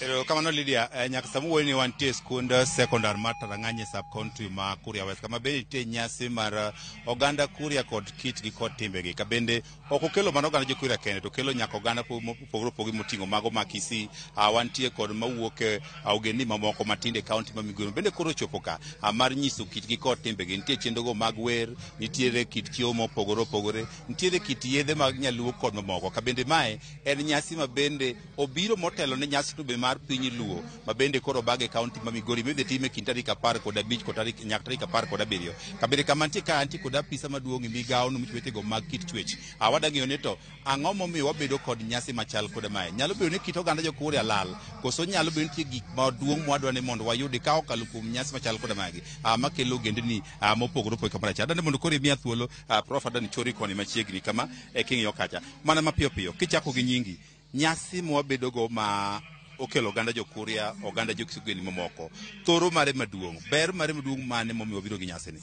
[SPEAKER 8] Erokamano Lydia, nyaka sama wuoyo ni wantie e skund sekondar mar Tarang'anye sub county ma Kuria West, kama bende nitie nyasi mar oganda Kuria kod kitgi kod timbegi. Ka bende ok okelo mana oganda jo Kuria kende, to okelo nyaka oganda mopogore opogore moting'o mago ma Kisii, wantie kod mawuok e ogendni mamoko matindo e kaunti ma Migori. Bende koro ochopo ka mar nyiso kitgi kod timbegi. Nitie chenrogo mag wer, nitiere kit chiemo mopogore opogore, nitiere kit yedhe mag nyaluo kod mamoko. Ka bende mae en nyasi ma bende obiro motelo ne nyasi to be mar piny Luo ma bende koro obag e kaunti ma Migori midhi time kind tarik 15 kod tarik nyaka tarik 17. Kabende kama nitie ka antie kod apisa maduong' e migawo no michwechego mag kit chwech. Wadwa ng'eyo ni to ang'o momiyo wabedo kod nyasi machal kod mae. Nyalo bedo ni kit oganda jo Kuria lal, koso nyalo bedo nitie gik maduong' mwadwa ni mondo wayudi ka okalo kuom nyasi machal kod magi makelo ogendni mopogore opogore kamoro achiel. Adwa ni mondo koro imiya thuolo Prof. Adwa ni chori koni machiegni kama king'iyo kacha. Mana mapiyo piyo kichako gi nyingi, nyasi mwabedogo ma okelo oganda jo Kuria, oganda jo Kisii mamoko, thoro mare maduong', ber mare maduong' mane momiyo wabiro gi nyasini?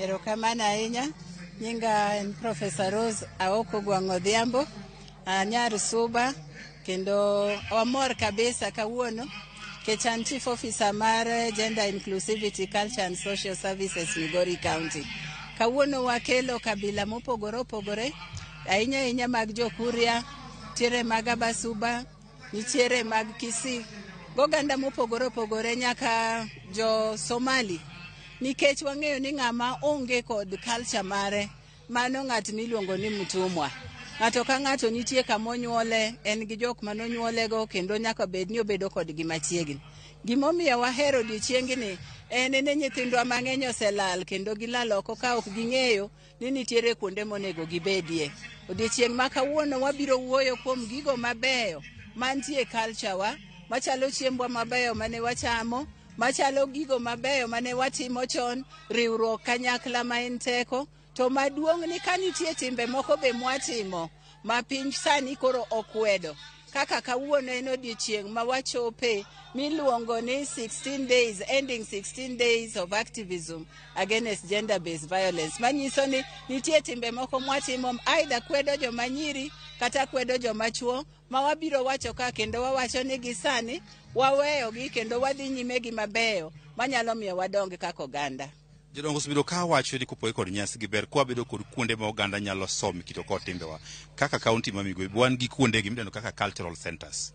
[SPEAKER 9] Erokamano ahinya. Nyinga en Professor Rose Aoko Gwang' Odhiambo, anyar Suba, kendo wamor kabisa kawuono nikech an Chief Officer mar Gender Inclusivity, Culture and Social Services Migori County. Kawuono wakelo kabila mopogore opogore, ahinya ahinya mag jo Kuria, nitiere mag Abasuba, nitiere mag Kisii, goganda mopogore opogore nyaka jo Somali. Nikech wang'eyo ni ng'ama onge kod culture mare, mano ng'at miluongo ni mtumwa. Ng'ato ka ng'ato nitie kama onyuole, en gi jok manonyuolego kendo nyaka bed ni obedo kodgi machiegni. Gimomiyo wahero odiechiengni en ni nyithindwa mang'eny oselal kendo gilal oko ka ok ging'eyo ni nitiere kuonde monego gibedie. Odiechieng' ma kawuono wabiro wuoyo kuom gigo mabeyo mantie e culture wa, machalo chiembwa mabeyo mane wachamo, machalo gigo mabeyo mane watimo chon, riwruok kanyakla ma en teko. To maduong' ni ka nitie timbe moko be mwatimo ma piny sani koro okwedo. Kaka kawuono en odiechieng' ma wachope miluongo ni 16 days, ending 16 days of activism against gender-based violence. Manyiso ni nitie timbe moko mwatimo either kwedo joma nyiri kata kwedo joma chuo ma wabiro wacho ka kendo wawacho ni gi sani waweyogi kendo wadhi nyime gi mabeyo manyalo miyo wadong kaka oganda.
[SPEAKER 8] Jodongo osebedo ka wacho ni kopogore kod nyasi gi ber kwabedo kod kuonde ma oganda nyalo some kito kod timbewa. Kaka kaunti ma Migori wan gi kuonde gi midendo kaka cultural centers.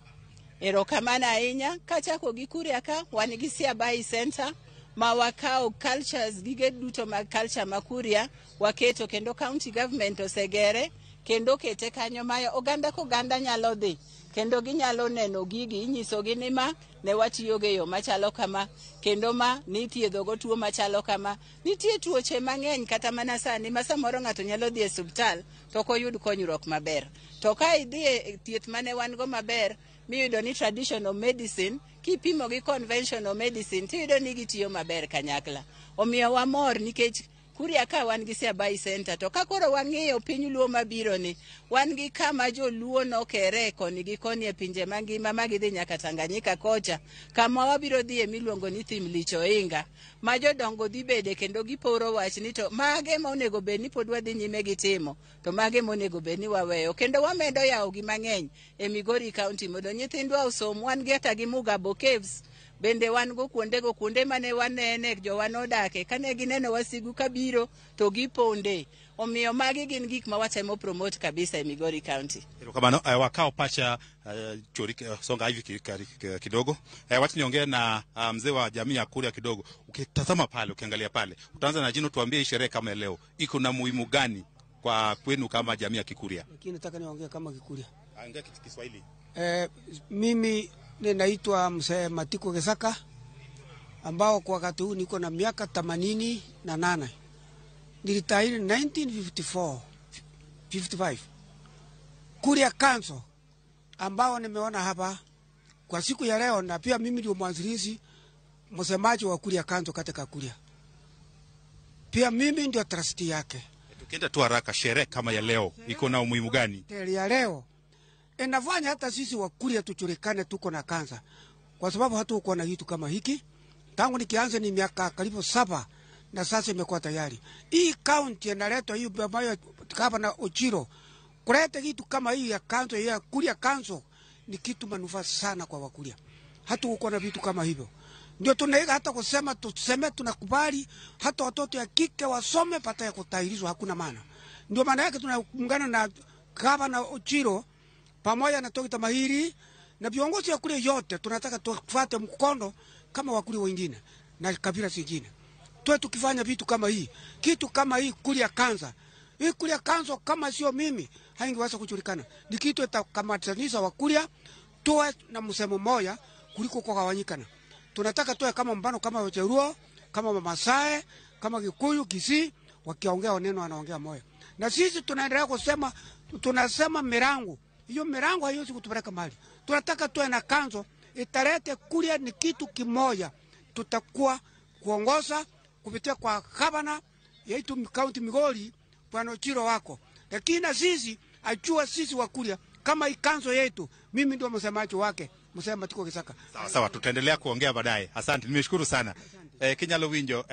[SPEAKER 9] Erokamano ahinya. Kachako gi Kuria ka wan gi Siabai Center ma wakawo cultures, gige duto mag culture ma Kuria waketo kendo county government osegere kendo kete kanyo ma oganda koganda nyalo dhi kendo ginyalo neno gigi, inyisogi ni ma ne watiyogo e yo machalo kama kendo ma nithiedhogo tuo machalo kama. Nitie tuoche mang'eny kata mana sani ma samoro ng'ato nyalo dhi e osiptal to ok oyud konyruok maber. To ka idhi e thieth mane wan go maber miyudo ni traditional medicine kipimo gi conventional medicine tiyudo ni gitiyo maber kanyakla. Omiyo wamor nikech Kuria ka wan gi Siabai Center, to ka koro wang'iyo piny Luo mabiro ni, wan gi kama joluo nokere koni gi koni e pinje mangima ma gidhi nyaka Tanganyika kocha, kama wabiro dhiye miluongo ni Thim Lich Oinga, ma jodongo dhi bede kendo giporo wach ni to mage ma onego bed ni pod wadhi nyime gi timo, to mage monego bed ni waweyo. Kendo wamedo yawo gi mang'eny e Migori County mondo nyithindwa osom. Wan gi hata gi Mugabo Caves Bende wan go kuondego, kuonde mane wanene jowa nodake, kane gineno wasigu kabiro to giponde. Omiyo magi gin gik ma watemo promote kabisa e Migori County.
[SPEAKER 8] Erokamano. Wakawo pacha chori songa hivi kidogo. Wacha niongee na mzee wa jamii ya Kuria kidogo. Ukitazama pale, ukiangalia pale, utaanza na jino, tuambie hii sherehe kama leo iko na muhimu gani kwa kwenu kama jamii ya Kikuria?
[SPEAKER 10] Lakini nataka niongee kama Kikuria.
[SPEAKER 8] Ongea Kiswahili.
[SPEAKER 10] Mimi ninaitwa Mzee Matiko Gesaka, ambao kwa wakati huu niko na miaka 88. Nilitahiri 1954 55. Kuria Council ambao nimeona hapa kwa siku ya leo, na pia mimi ndio mwanzilishi msemaji wa Kuria Council katika Kuria. Pia mimi ndio trustee yake.
[SPEAKER 8] Tukienda tu haraka, sherehe kama ya leo iko na umuhimu gani?
[SPEAKER 10] Ya leo inafanya hata sisi wa Kuria tujulikane tuko na kansa, kwa sababu hatukuwa na kitu kama hiki tangu nikianza ni miaka karibu 7, na sasa imekuwa tayari. Hii county inaletwa hii ambayo kama Ochiro, kuleta kitu kama hii ya council ya Kuria Council ni kitu manufaa sana kwa Wakuria. Hatukuwa na vitu kama hivyo. Ndio tunaiga hata kusema tuseme tunakubali hata watoto ya kike wasome pata ya kutahirishwa, hakuna maana. Ndio maana yake tunaungana na Gavana Ochiro pamoja na Dr. Mahiri na viongozi wa Kuria yote, tunataka tufuate mkondo kama Wakuria wengine na kabila zingine. Tuwe tukifanya vitu kama hii, kitu kama hii Kuria Kanza. Hii Kuria Kanza kama sio mimi haingeweza kujulikana. Ni kitu itakamatanisa Wakuria tuwe na msemo mmoja kuliko kugawanyikana. Tunataka tuwe kama mbano, kama Wajaluo, kama Wamasai, kama Kikuyu, Kisii, wakiongea neno wanaongea moyo. Na sisi tunaendelea kusema, tunasema mirango. Hiyo mirango haiwezi kutupeleka mahali. Tunataka tuwe na kanzo italete Kuria ni kitu kimoja. Tutakuwa kuongoza kupitia kwa gavana yetu county Migori Bwana Ochiro wako. Lakini na sisi ajua sisi wa Kuria kama ikanzo yetu, mimi ndio msemaji wake, msema Matiko Kisaka.
[SPEAKER 8] Sawa sawa, tutaendelea kuongea baadaye. Asante, nimeshukuru sana. Kinyalo winjo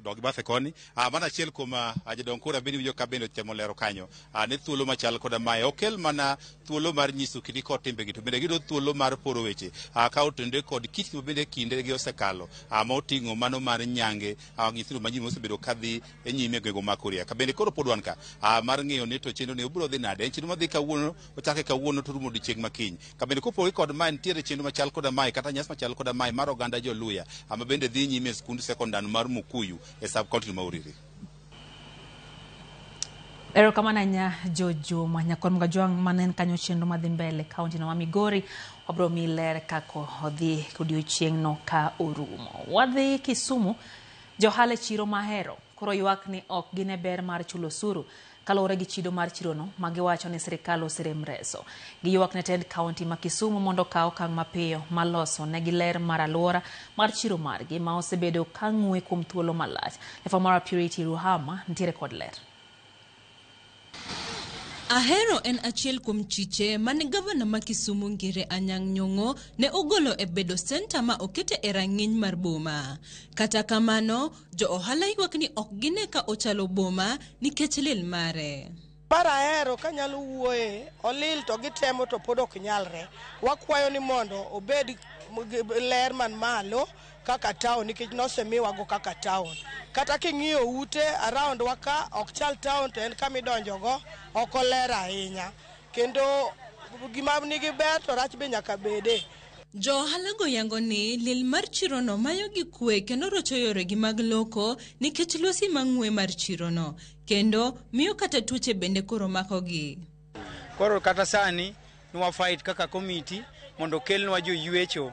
[SPEAKER 8] dog bathe koni. Mana achiel kuom jodong kura bende winjo ka bende otemo lero kanyo. Ne thuolo machal koda mae okel mana thuolo mar nyiso kidi kod timbegi, to bende giyudo thuolo mar poro weche ka otende kod kit ma bende kindegi osekalo, ma oting'o mano mar nyange nyithindo ma ji mosebedo kadhi e nyime e gwenge mag Kuria. Ka bende koro pod wan ka mar ng'eyo ni to chenro ni obiro dhi nade. En chenro madhi kawuono, ochake kawuono to rumo odiechieng' ma kiny. Ka bende kopogore kod mae, nitiere chenro machal koda mae kata nyasi machal koda mae mar oganda Joluya ma bende dhi nyime e skund sekondar mar Mukuyu e sub county ma Uriri.
[SPEAKER 1] Erokamano ahinya Jojuma. Nyakor Mgajwang' manen kanyo chenro madhi mbele kaunti no ma Migori, wabro mi ler kako odhi odiochieng'no ka orumo. Wadhi Kisumu, johala e chiro Mahero koro ywak ni ok gine ber mar chulo osuru kaluwore gi chido mar chirono ma giwacho ni sirikal oserem reso. Giywak ne tend kaunti ma Kisumu mondo okaw okang' mapiyo mar loso negi ler mar alwora mar chiro margi ma osebedo ka ng'we kuom thuolo malach. Lefamara Purity Ruhama nitiere kod ler.
[SPEAKER 11] Ahero en achiel kuom chiche mane gavana ma Kisumu Ngire Anyang' Nyong'o ne ogolo e bedo senta ma okete e rang'iny mar boma. Kata kamano, jo ohala ywak ni ok gine ka ochalo boma nikech lil mare.
[SPEAKER 12] Mar Ahero kanyalo wuoye, olil to gitemo to pod ok nyalre. Wakwayo ni mondo obed ler man malo kaka town, nikech nosemiwago kaka town. Kata king'iyo ute around waka ok chal town, to en kama idonjogo ok oler ahinya. Kendo gima nigi ber to rach be nyaka bede.
[SPEAKER 11] Jo ohalago yango ni lil mar chirono mayogi kwe kendo rocho yoregi mag loko nikech lwasi mang'we mar chirono, kendo miyo kata tuoche bende koro makogi.
[SPEAKER 13] Koro kata sani nwa fight kaka committee mondo okelnwa joywecho.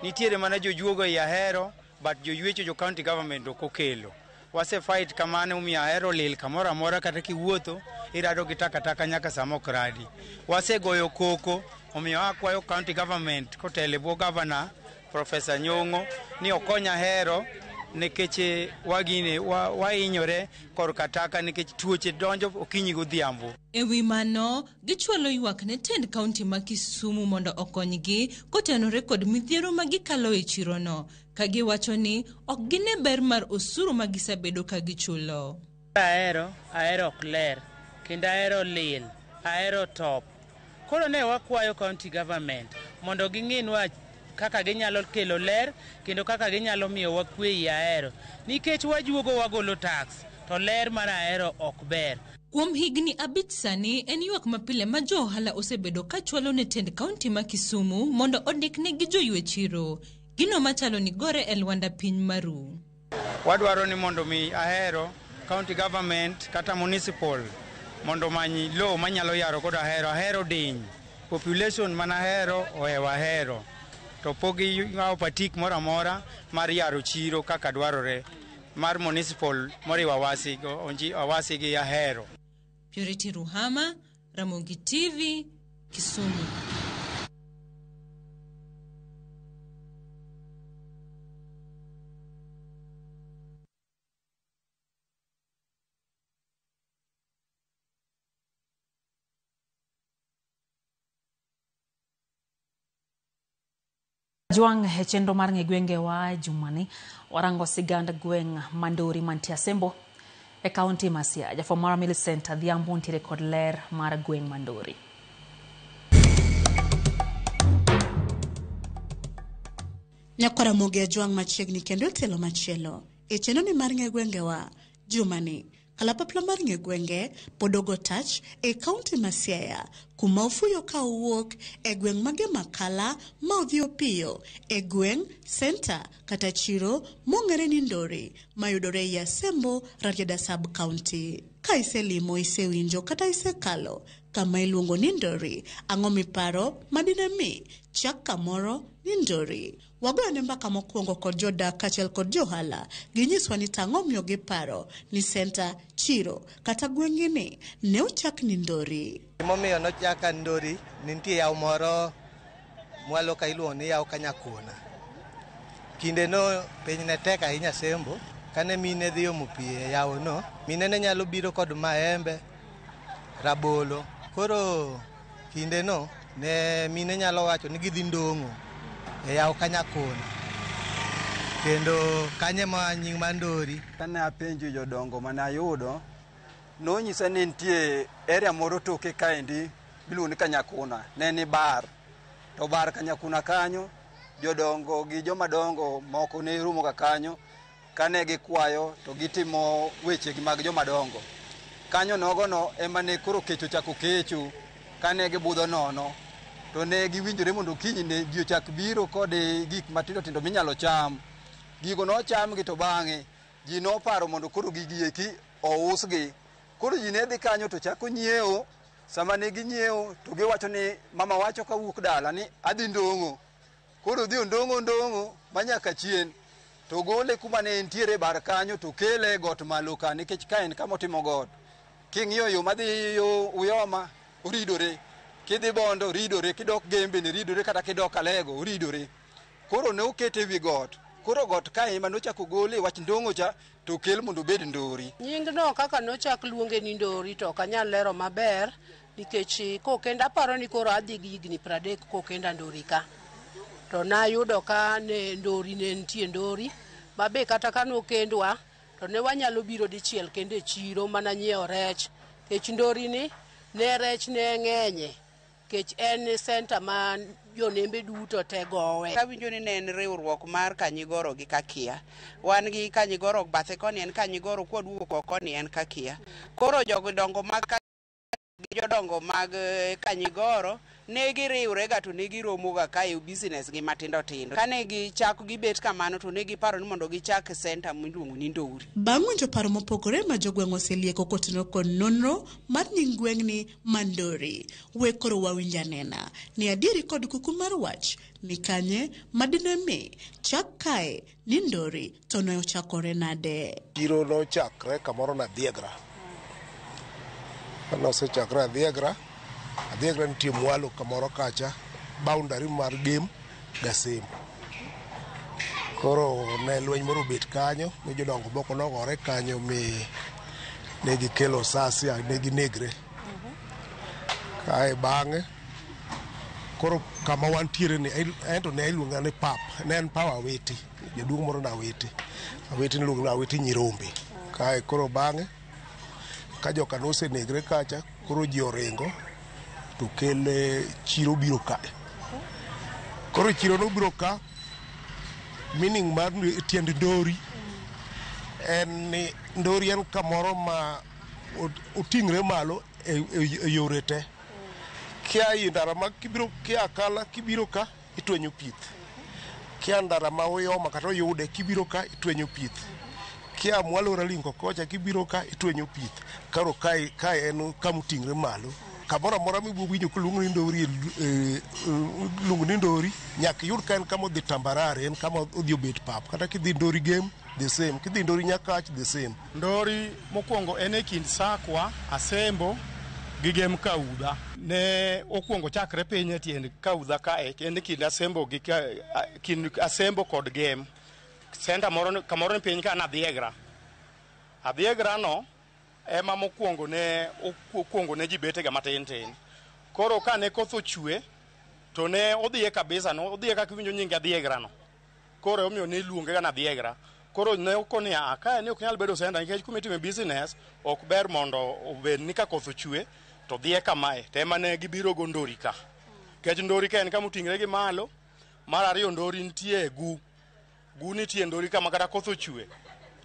[SPEAKER 13] Nitiere mana jojuogo ei Ahero, but joywecho jo county government ok okelo. Wase fight kamano omiyo Ahero lil kamoro amora, kata kiwuotho irado gi takataka nyaka sama ok radi. Wasegoyo koko, omiyo akwayo county government kotelo e bwo governor Professor Nyong'o ni okony Ahero nikech wagine wahinyore korka taka nikech tuoche donjo okinyi godhiambo.
[SPEAKER 11] E wi mano, gichwalo ywak ne tend kaunti ma Kisumu mondo okonygi kotenore kod midhiero ma gikalo e chirono, ka giwacho ni ok gine ber mar osuru ma gisebedo ka gichulo.
[SPEAKER 14] Ahero, Ahero ok ler, kendo Ahero lil, Ahero top. Koro ne wakwayo county government mondo ging'inwa kaka ginyalo kelo ler kendo kaka ginyalo miyo wakwe ei Ahero. Nikech wajuogo wagolo tax to ler mar Ahero ok ber.
[SPEAKER 11] Kuom higni 5 sani en ywak mapile ma jo ohala osebedo ka chwalo ne tend kaunti ma Kisumu mondo ondiknegi joywe chiro. Gino machalo ni gore e lwanda piny maru.
[SPEAKER 13] Wadwaro ni mondo mi Ahero county government kata municipal mondo many lowo manyalo yaro godo Ahero. Ahero diny. Population man Ahero ohewo Ahero. To pok gikawo patik moro amora mar yaro chiro kaka dwarore mar municipal moriwo Awasi gi Ahero.
[SPEAKER 11] Purity Ruhama, Ramogi TV, Kisumu.
[SPEAKER 1] Jwang' e chenro mar ng'e gwengewa jumani warango sigand gweng' Mandori mantie Asembo e kaunti ma Siaya. Jafwambo marwa Millicent Adhiambo nitiere kod ler mar gweng' Mandori.
[SPEAKER 15] Nyakwar Ramogi Ajwang' machiegni kendo e tielo machielo e chenro ni mar ng'e gwengewa jumani kalapapla mar ng'e gwenge pod ogo tach e kaunti ma Siaya kuma ofuyo ka owuok e gweng' mage Makala ma odhi opiyo e gweng' senta kata chiro mong'ere ni Ndori mayudore ei Asembo Rarieda sub county. Ka iselimo, isewinjo kata isekalo kama iluongo ni Ndori, ang'o miparo madine mi chak kamoro ni Ndori? Wagoyone mbaka mokwongo kod jodak kaachiel kod johala, ginyiswa ni tang'o miyo giparo ni senta, chiro kata gweng'gi ni ne ochak ni Ndori.
[SPEAKER 16] Gimomiyo nochaka Ndori, nitie yawo moro mwalo ka iluongo ni yawo Kanyakuna. Kinde no piny ne tek ahinya Sembo, kane mine dhi omo pi e yawo no, mine ne nyalo biro kod maembe, rabolo. Koro kinde no ne mine nyalo wacho ni gidhi ndong'o e yawo Kanyakuna. Kendo kanye ma nying mar Ndori.
[SPEAKER 17] Kane apenjo jodongo mane ayudo, nonyisa ni nitie area moro toke kaendi miluongo ni Kanyakuna, ne ni bar. To bar Kanyakuna kanyo, jodongo gi joma dongo moko ne romo ga kanyo, kane gikwayo to gitimo weche mag joma dongo. Kanyo nogono ema ne koro kech ochako kecho, kane gibudho nono, to ne giwinjore mondo kiny ne ji ochak biro kod gik matindo tindo minyalo cham. Gigo nochamgi to bang'e ji noparo mondo koro gigi eki ousgi. Koro ji ne dhi kanyo to chako nyiewo. Sama ne ginyiewo to giwacho ni mama wacho kawuok dala ni adhi ndong'o. Koro odhi ondong'o ndong'o manyaka chien to gole kuma ne entiere bar kanyo to kele e got malo ka, nikech ka en kama otimo got. King'iyo yo madhi yo Uyoma oridore, kidhi Bondo oridore, kidok Gembe ne ridore, kata kidok Alego oridore. Koro ne okete ewi got. Koro got kae ema nochako gole wach ndong'o cha to kel mondo obed Ndori.
[SPEAKER 12] Nying no kaka nochak luonge ni Ndori to ok anyal lero maber nikech kokenda aparo ni koro adhi gi higni 30 kokenda Ndori ka. To nayudo ka ne Ndori ne nitie Ndori mabe kata ka nokendwa to ne wanyalo biro dichiel kendo e chiro mana nyiewo rech. Kech Ndori ni ne rech ne ng'enye kech en senta ma jonembe duto te gowe.
[SPEAKER 18] Awinjo ni ne en riwruok mar Kanyigoro gi Kakia. Wan gi Kanyigoro bathe koni en Kanyigoro, kwaduogo koni en Kakia. Koro jodongo mag jodongo mag Kanyigoro ne giriwre ga to ne giromo ga kae business gi matindo tindo. Kane gichako gibet kamano to ne giparo ni mondo gichak senta miluongo ni Ndori.
[SPEAKER 15] Bang' winjo paro mopogore ma jogweng' oselieko kotenore kod nonro mar nying gweng'ni ma Ndori, we koro wawinj anena ni adieri kod kuku mar wach ni kanye madine mi chak kae ni Ndori to ne ochakore nade.
[SPEAKER 19] Chiro nochakre kamoro na Adhiegra. Nosechakre Adhiegra, Adhiegra nitie mwalo kamoro kacha, boundary mar Gem Gasembo. Koro ne lweny moro obet kanyo, mi jodongo moko nogore kanyo mi ne gikelo sasia, ne ginegre. Kae bang'e, koro kama wantiere ni, ento ne iluonga ni pap, ne en paw Awiti, jaduong' moro na Awiti. Awiti niluongo ni Awiti Nyirombe. Kae koro bang'e, ka joka nosenegre kacha, koro ji oringo to kel chiro biro kae. Koro chiro nobiro ka, meaning mar tiend Ndori en ni Ndori en kamoro ma oting're malo e yore te. Kia i ndara ma kibiro kia Kala kibiro ka itwenyo pith. Kia ndara ma Uyoma kata Oyude kibiro ka itwenyo pith. Kia mwalo Ralingo kocha kibiro ka itwenyo pith. Koro kae en kama oting're malo. Kamoro amora mibiro winjo koluong ni Ndori, iluongo ni Ndori, nyaka iyud ka en kama odhi tambarare, en kama odhi obet pap. Kata kidhi Ndori Gem, the same. Kidhi Ndori Nyakach, the same.
[SPEAKER 20] Ndori mokwongo en e kind Sakwa, Asembo gi Gem Kaudha. Ne okwongo chakre piny e tiend Kaudha kae, en e kind Asembo gi kind Asembo kod Gem. Senta moro kamoro ni piny ka na Adhiegra. Adhiegra no ema mokwongo ne okwongo ne ji betega matin tin. Koro ka ne koth ochwe to ne odhiye kabisa, no odhiye kaka iwinjo nying Adhiegra no. Koro omiyo ne iluonge ga ni Adhiegra. Koro ne okoni a kae ne ok nyal bedo senta nikech kuma itime business ok ber mondo obed ni ka koth ochwe to dhiye kamae. To ema ne gibiro go Ndori ka. Nikech Ndori ka en kama oting're gi malo. Mar ariyo Ndori nitie gu. Gu nitie Ndori ka ma kata koth ochwe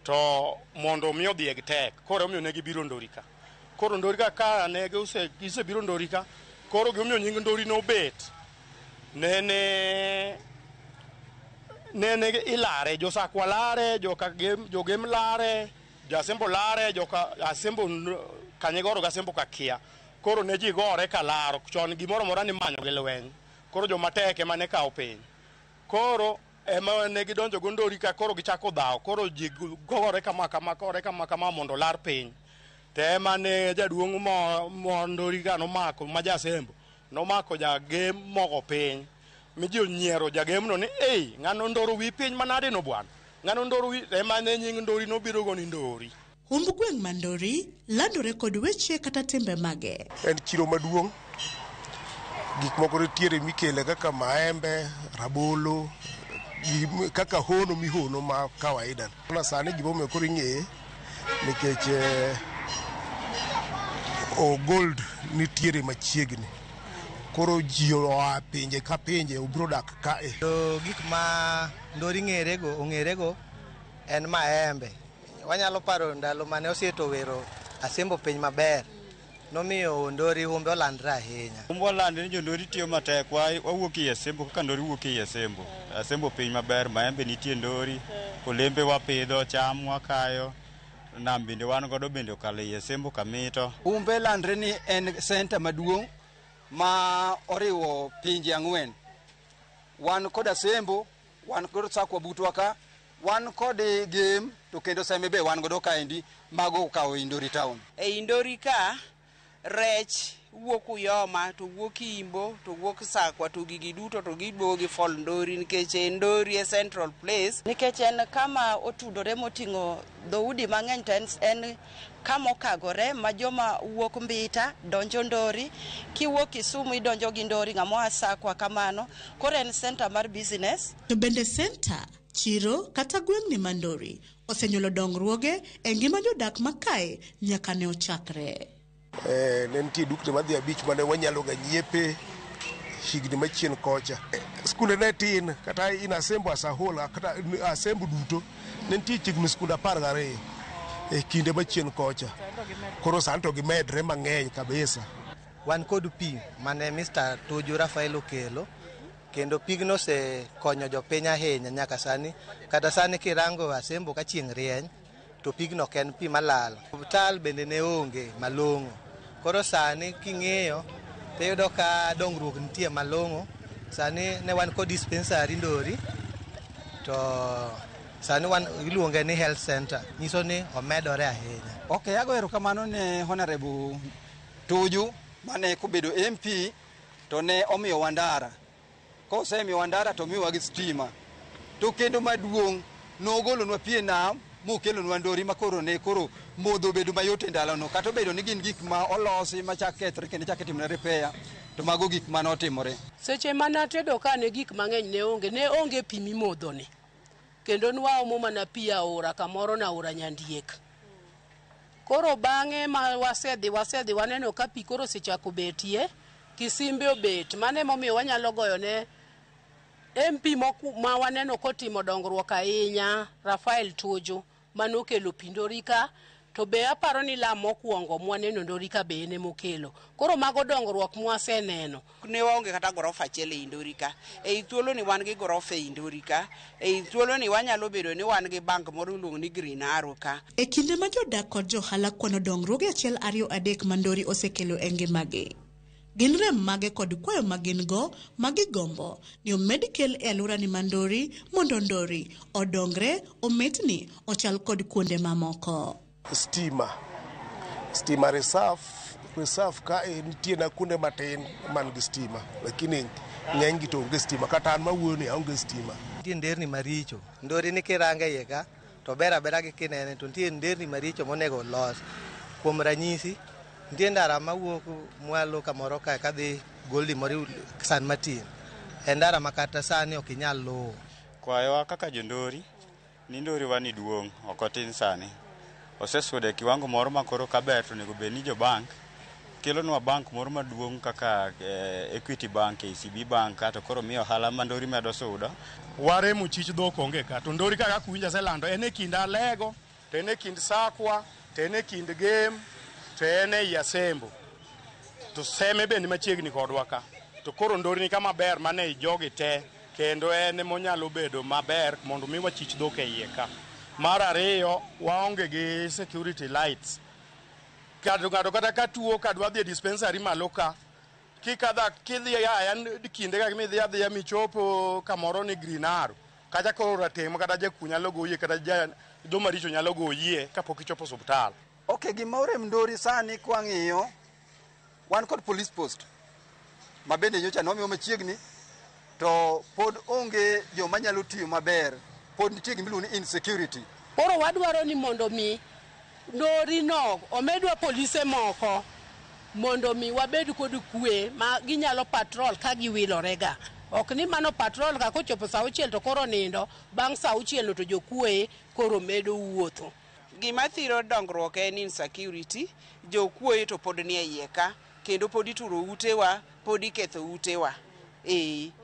[SPEAKER 20] to mondo mi odhieg tek. Koro omiyo ne gibiro Ndori ka. Koro Ndori ka ne gisebiro Ndori ka, koro gimomiyo nying Ndori nobet nene ilare, jo Sakwa lare, jo Gem lare, jo Asembo lare, joka Asembo Kanyigoro gi Asembo Kakia. Koro ne ji gore ka laro. Chon gimoro amora nimanyo gi lweny. Koro joma tek ema ne kawo piny. Koro ema ne gidonjo go Ndori ka, koro gichako dhawo. Koro ji gore kama kama, gore kama kama mondo olar piny. To ema ne jaduong' mo Ndori ka nomako ma ja Asembo nomako jagem mogo piny mi ji onyiero jagem no ni ei ng'ano ndoro wi piny manade no bwana, ng'ano ndoro wi. Ema ne nying Ndori nobiro go ni Ndori.
[SPEAKER 15] Humb gweng' ma Ndori landore kod weche kata timbe mage.
[SPEAKER 19] En chiro maduong'. Gik moko nitiere mikele kaka maembe, rabolo, kaka hono mihono ma kawaida. Na sani gimomiyo koro ing'eye nikech o gold nitiere machiegni. Koro ji oa pinje ka pinje obiro dak kae.
[SPEAKER 16] To gik ma Ndori ng'erego ong'erego en maembe. Wanyalo paro ndalo mane Osieto wero Asembo piny maber. Nomiyo Ndori humbe olandre ahinya.
[SPEAKER 21] Humbwa landre ni jo Ndori tiyo matek. Wawuok ei Asembo kaka Ndori wuok ei Asembo. Asembo piny maber, maembe nitie Ndori, olembe wapidho, cham wakayo, nam bende wan godo bende okalo ei Asembo Kamito.
[SPEAKER 17] Humbe landre ni en senta maduong' ma oriwo pinje ang'wen. Wan kod Asembo, wan kod Sakwa butwa ka, wan kod Gem, to kendo Seme be wan godo kaendi, mago okawo ei Ndori town.
[SPEAKER 18] E Ndori ka rech wuok Uyoma to wuok Imbo to wuok Sakwa to gigi duto to giduogo gi fall Ndori nikech e Ndori e central place.
[SPEAKER 22] Nikech en kama otudore moting'o dhoudi mang'eny to en kama okagore ma joma wuok Mbita donjo Ndori, kiwuok Kisumu idonjo gi Ndori, ng'ama oa Sakwa kamano. Koro en center mar business.
[SPEAKER 15] To bende senta, chiro kata gweng'ni ma Ndori osenyuolo dongruoge e ngima jodak ma kae nyaka ne ochakre.
[SPEAKER 19] Ne nitie dukni madhi abich mane wanyalo ga nyiepe higni machien kocha. Skunde ne tin kata in Asembo as a whole, kata Asembo duto ne nitie chiegni skunde 12 e kinde machien kocha. Koro sani to gimedre mang'eny kabisa.
[SPEAKER 16] Wan kod pi mane Mr. Tuju Rafael okelo kendo pigno osekonyo jopiny ahinya nyaka sani. Kata sani kirango Asembo ka chieng' rieny to pigno ok en pi malal. Osiptal bende ne onge malong'o. Koro sani king'iyo tiyudo ka dongruok nitie malong'o. Sani ne wan kod dispensary Ndori to sani wan iluonge ni health center. Nyiso ni omedore ahinya.
[SPEAKER 17] Ok, ago erokamano ne Honorable Tuju mane kobedo MP to ne omiyowa ndara. Kosemiyowa ndara to omiyowa gi stima. To kendo maduong' nogolonwa pi e nam mokelonwa Ndori ma koro ne koro modho obedo mayot e ndalono. Kata obedo ni gin gik ma olosi machak kethre kendo chak itimone repair, to mago gik manotimore.
[SPEAKER 23] Seche mane atedo ka ne gik mang'eny ne onge pi mimodho ni. Kendo nwaomo mana pi aora kamoro na aora Nyandiek. Koro bang'e ma wasedhi waneno ka pi koro osechako betie, kisimbe obet. Mano emomiyo wanyalo goyo ne MP ma waneno kotimo dongruok ahinya Rafael Tuju manokelo pi Ndori ka, to be aparo ni lam mokwongo mwaneno Ndori ka be en emokelo. Koro mago dongruok mwaseneno.
[SPEAKER 18] Ne waonge kata gorofa achiel ei Ndori ka. Ei thuolo ni wan gi gorofa ei Ndori ka. Ei thuolo ni wanyalo bedo ni wan gi bank moro iluongo ni Green Arrow ka.
[SPEAKER 15] E kinde ma jodak kod johala kwano dongruoge 1, 2, 3 ma Ndori osekelo e ngimagi, gin rem mage kod kwayo ma gin go ma gigombo ni omed kel e alworani ma Ndori mondo Ndori odongre, ometni, ochal kod kuonde mamoko.
[SPEAKER 19] Stima. Stima reserve ka nitie na kuonde matin man gi stima, lakini ng'eny gi to onge stima, kata an mawuoyo ni aonge stima.
[SPEAKER 16] Nitie nderni maricho, Ndori ni kirange iye ka to ber abera gi kinene, to nitie nderni maricho monego olos. Kuom ranyisi, nitie ndara mawuok mwalo kamoro kae kadhi Goldi moro San Martin. En ndara ma kata sani ok inyal luwo.
[SPEAKER 21] Kwayowa kaka jondori, ni Ndori wa ni duong', ok otin sani. Osesudo e kiwango moro ma koro kaber to onego bed ni jo bank kelonwa bank moro maduong' kaka Equity Bank, KCB Bank, kato koro miyo ohala ma Ndori medo sudo.
[SPEAKER 20] Waremo chich dhok onge ka, to Ndori kaka kuwinjo aselando en e kind Alego, to en e kind Sakwa, to en e kind Gem, to en ei Asembo. To Seme bende machiegni kodwa ka. To koro Ndori ni kama ber mane i jogi te, kendo en emonyalo bedo maber mondo mi wachich dhok e iye ka. Mar ariyo, waonge gi security lights. Ng'ato kata ka tuo ka dwa dhi e dispensary malo ka, kikadha kidhi aya kinde ka midhi adhiya michopo kamoro ni Green Arrow, kacha koro rateng' ma kata jakuo nyalo goyie, kata joma richo nyalo goyie kapok ichopo osiptal.
[SPEAKER 17] Okay, gima orem Ndori sani kwang'iyo, wan kod police post ma bende nyocha nomiwa machiegni, to pod onge joma nyalo tiyo maber, pod nitie gima iluongo ni insecurity.
[SPEAKER 23] Koro wadwaro ni mondo mi Ndori no omedwa polise moko mondo mi wabed kod kwe ma ginyalo patrol ka giwilorega. Ok ni mano patrol ka kochopo saa auchiel to koro nindo, bang' saa auchiel to jokwe koro medo wuotho.
[SPEAKER 18] Gima thiro dongruok en insecurity, jokwoye to pod nie iye ka, kendo pod ituro utewa, pod iketho utewa.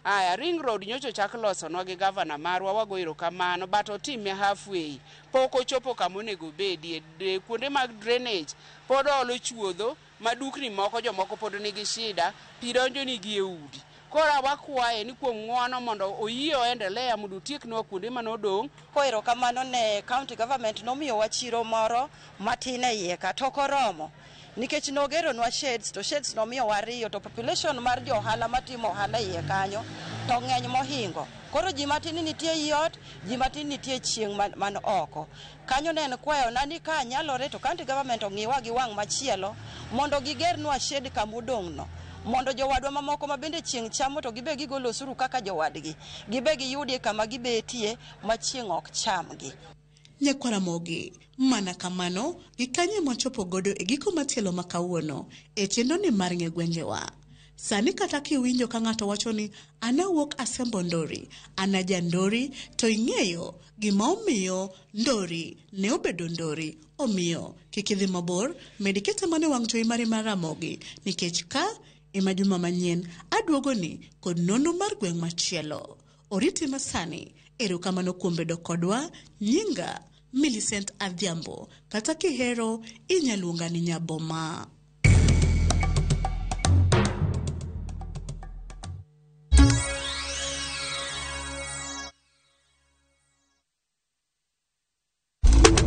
[SPEAKER 18] Aya, ring road nyocha ochak losonwa gi gavana marwa, wago erokamano, but otime halfway. Pok ochopo kama onego obedie. Kuonde mag drainage pod olo chuodho, ma dukni moko jomoko pod nigi shida, pi donjo nigi e udi. Koro wakwaye ni kuom ng'uono mondo oyie oendelea mondo otieknwa kuonde manodong'.
[SPEAKER 22] Erokamano ne county government nomiyowa chiro moro matin e iye ka, to ok oromo. Nikech nogeronwa sheds, to sheds nomiyowa ariyo, to population mar jo ohala matimo ohala iye kanyo to ng'eny mohingo. Koro ji matin nitie ei ot, ji matin nitie chieng' man oko. Kanyo ne en kwayona ni ka nyalore to county government ong'iwa gi wang' machielo mondo gigernwa shed kamodong'no, mondo jowadwa mamoko ma bende chieng' chamo to gibe gigolo osuru kaka jowadgi, gibe giyudie kama gibetie ma chieng' ok chamgi.
[SPEAKER 15] Nyakwaramogi, mana kamano gikanye mwachopo godo e giko matielo ma kawuono e chenro ni mar ng'e gwengewa. Sani kata kiwinjo ka ng'ato wacho ni an awuok Asembo Ndori, an aja Ndori, to ing'eyo gima omiyo Ndori ne obedo Ndori. Omiyo kik idhi mabor, med ikete mana e wang' jowi mari mar Ramogi, nikech ka ema juma manyien aduogoni kod nonro mar gweng' machielo. Oriti masani, erokamano kuom bedo kodwa. Nyinga Millicent Adhiambo, kata kihero inyaluonga ni Nyaboma.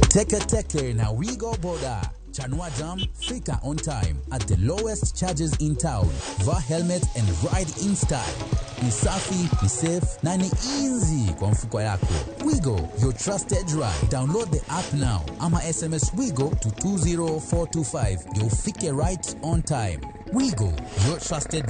[SPEAKER 2] Teke Teke na Wigo Boda. Chanua Jam, fika on time at the lowest charges in town. Vaa helmet and ride in style. Ni safi, ni safe na ni easy kwa mfuko yako. Wigo, your trusted ride. Download the app now ama SMS Wigo to 20425. You'll fike right on time. Wigo, your trusted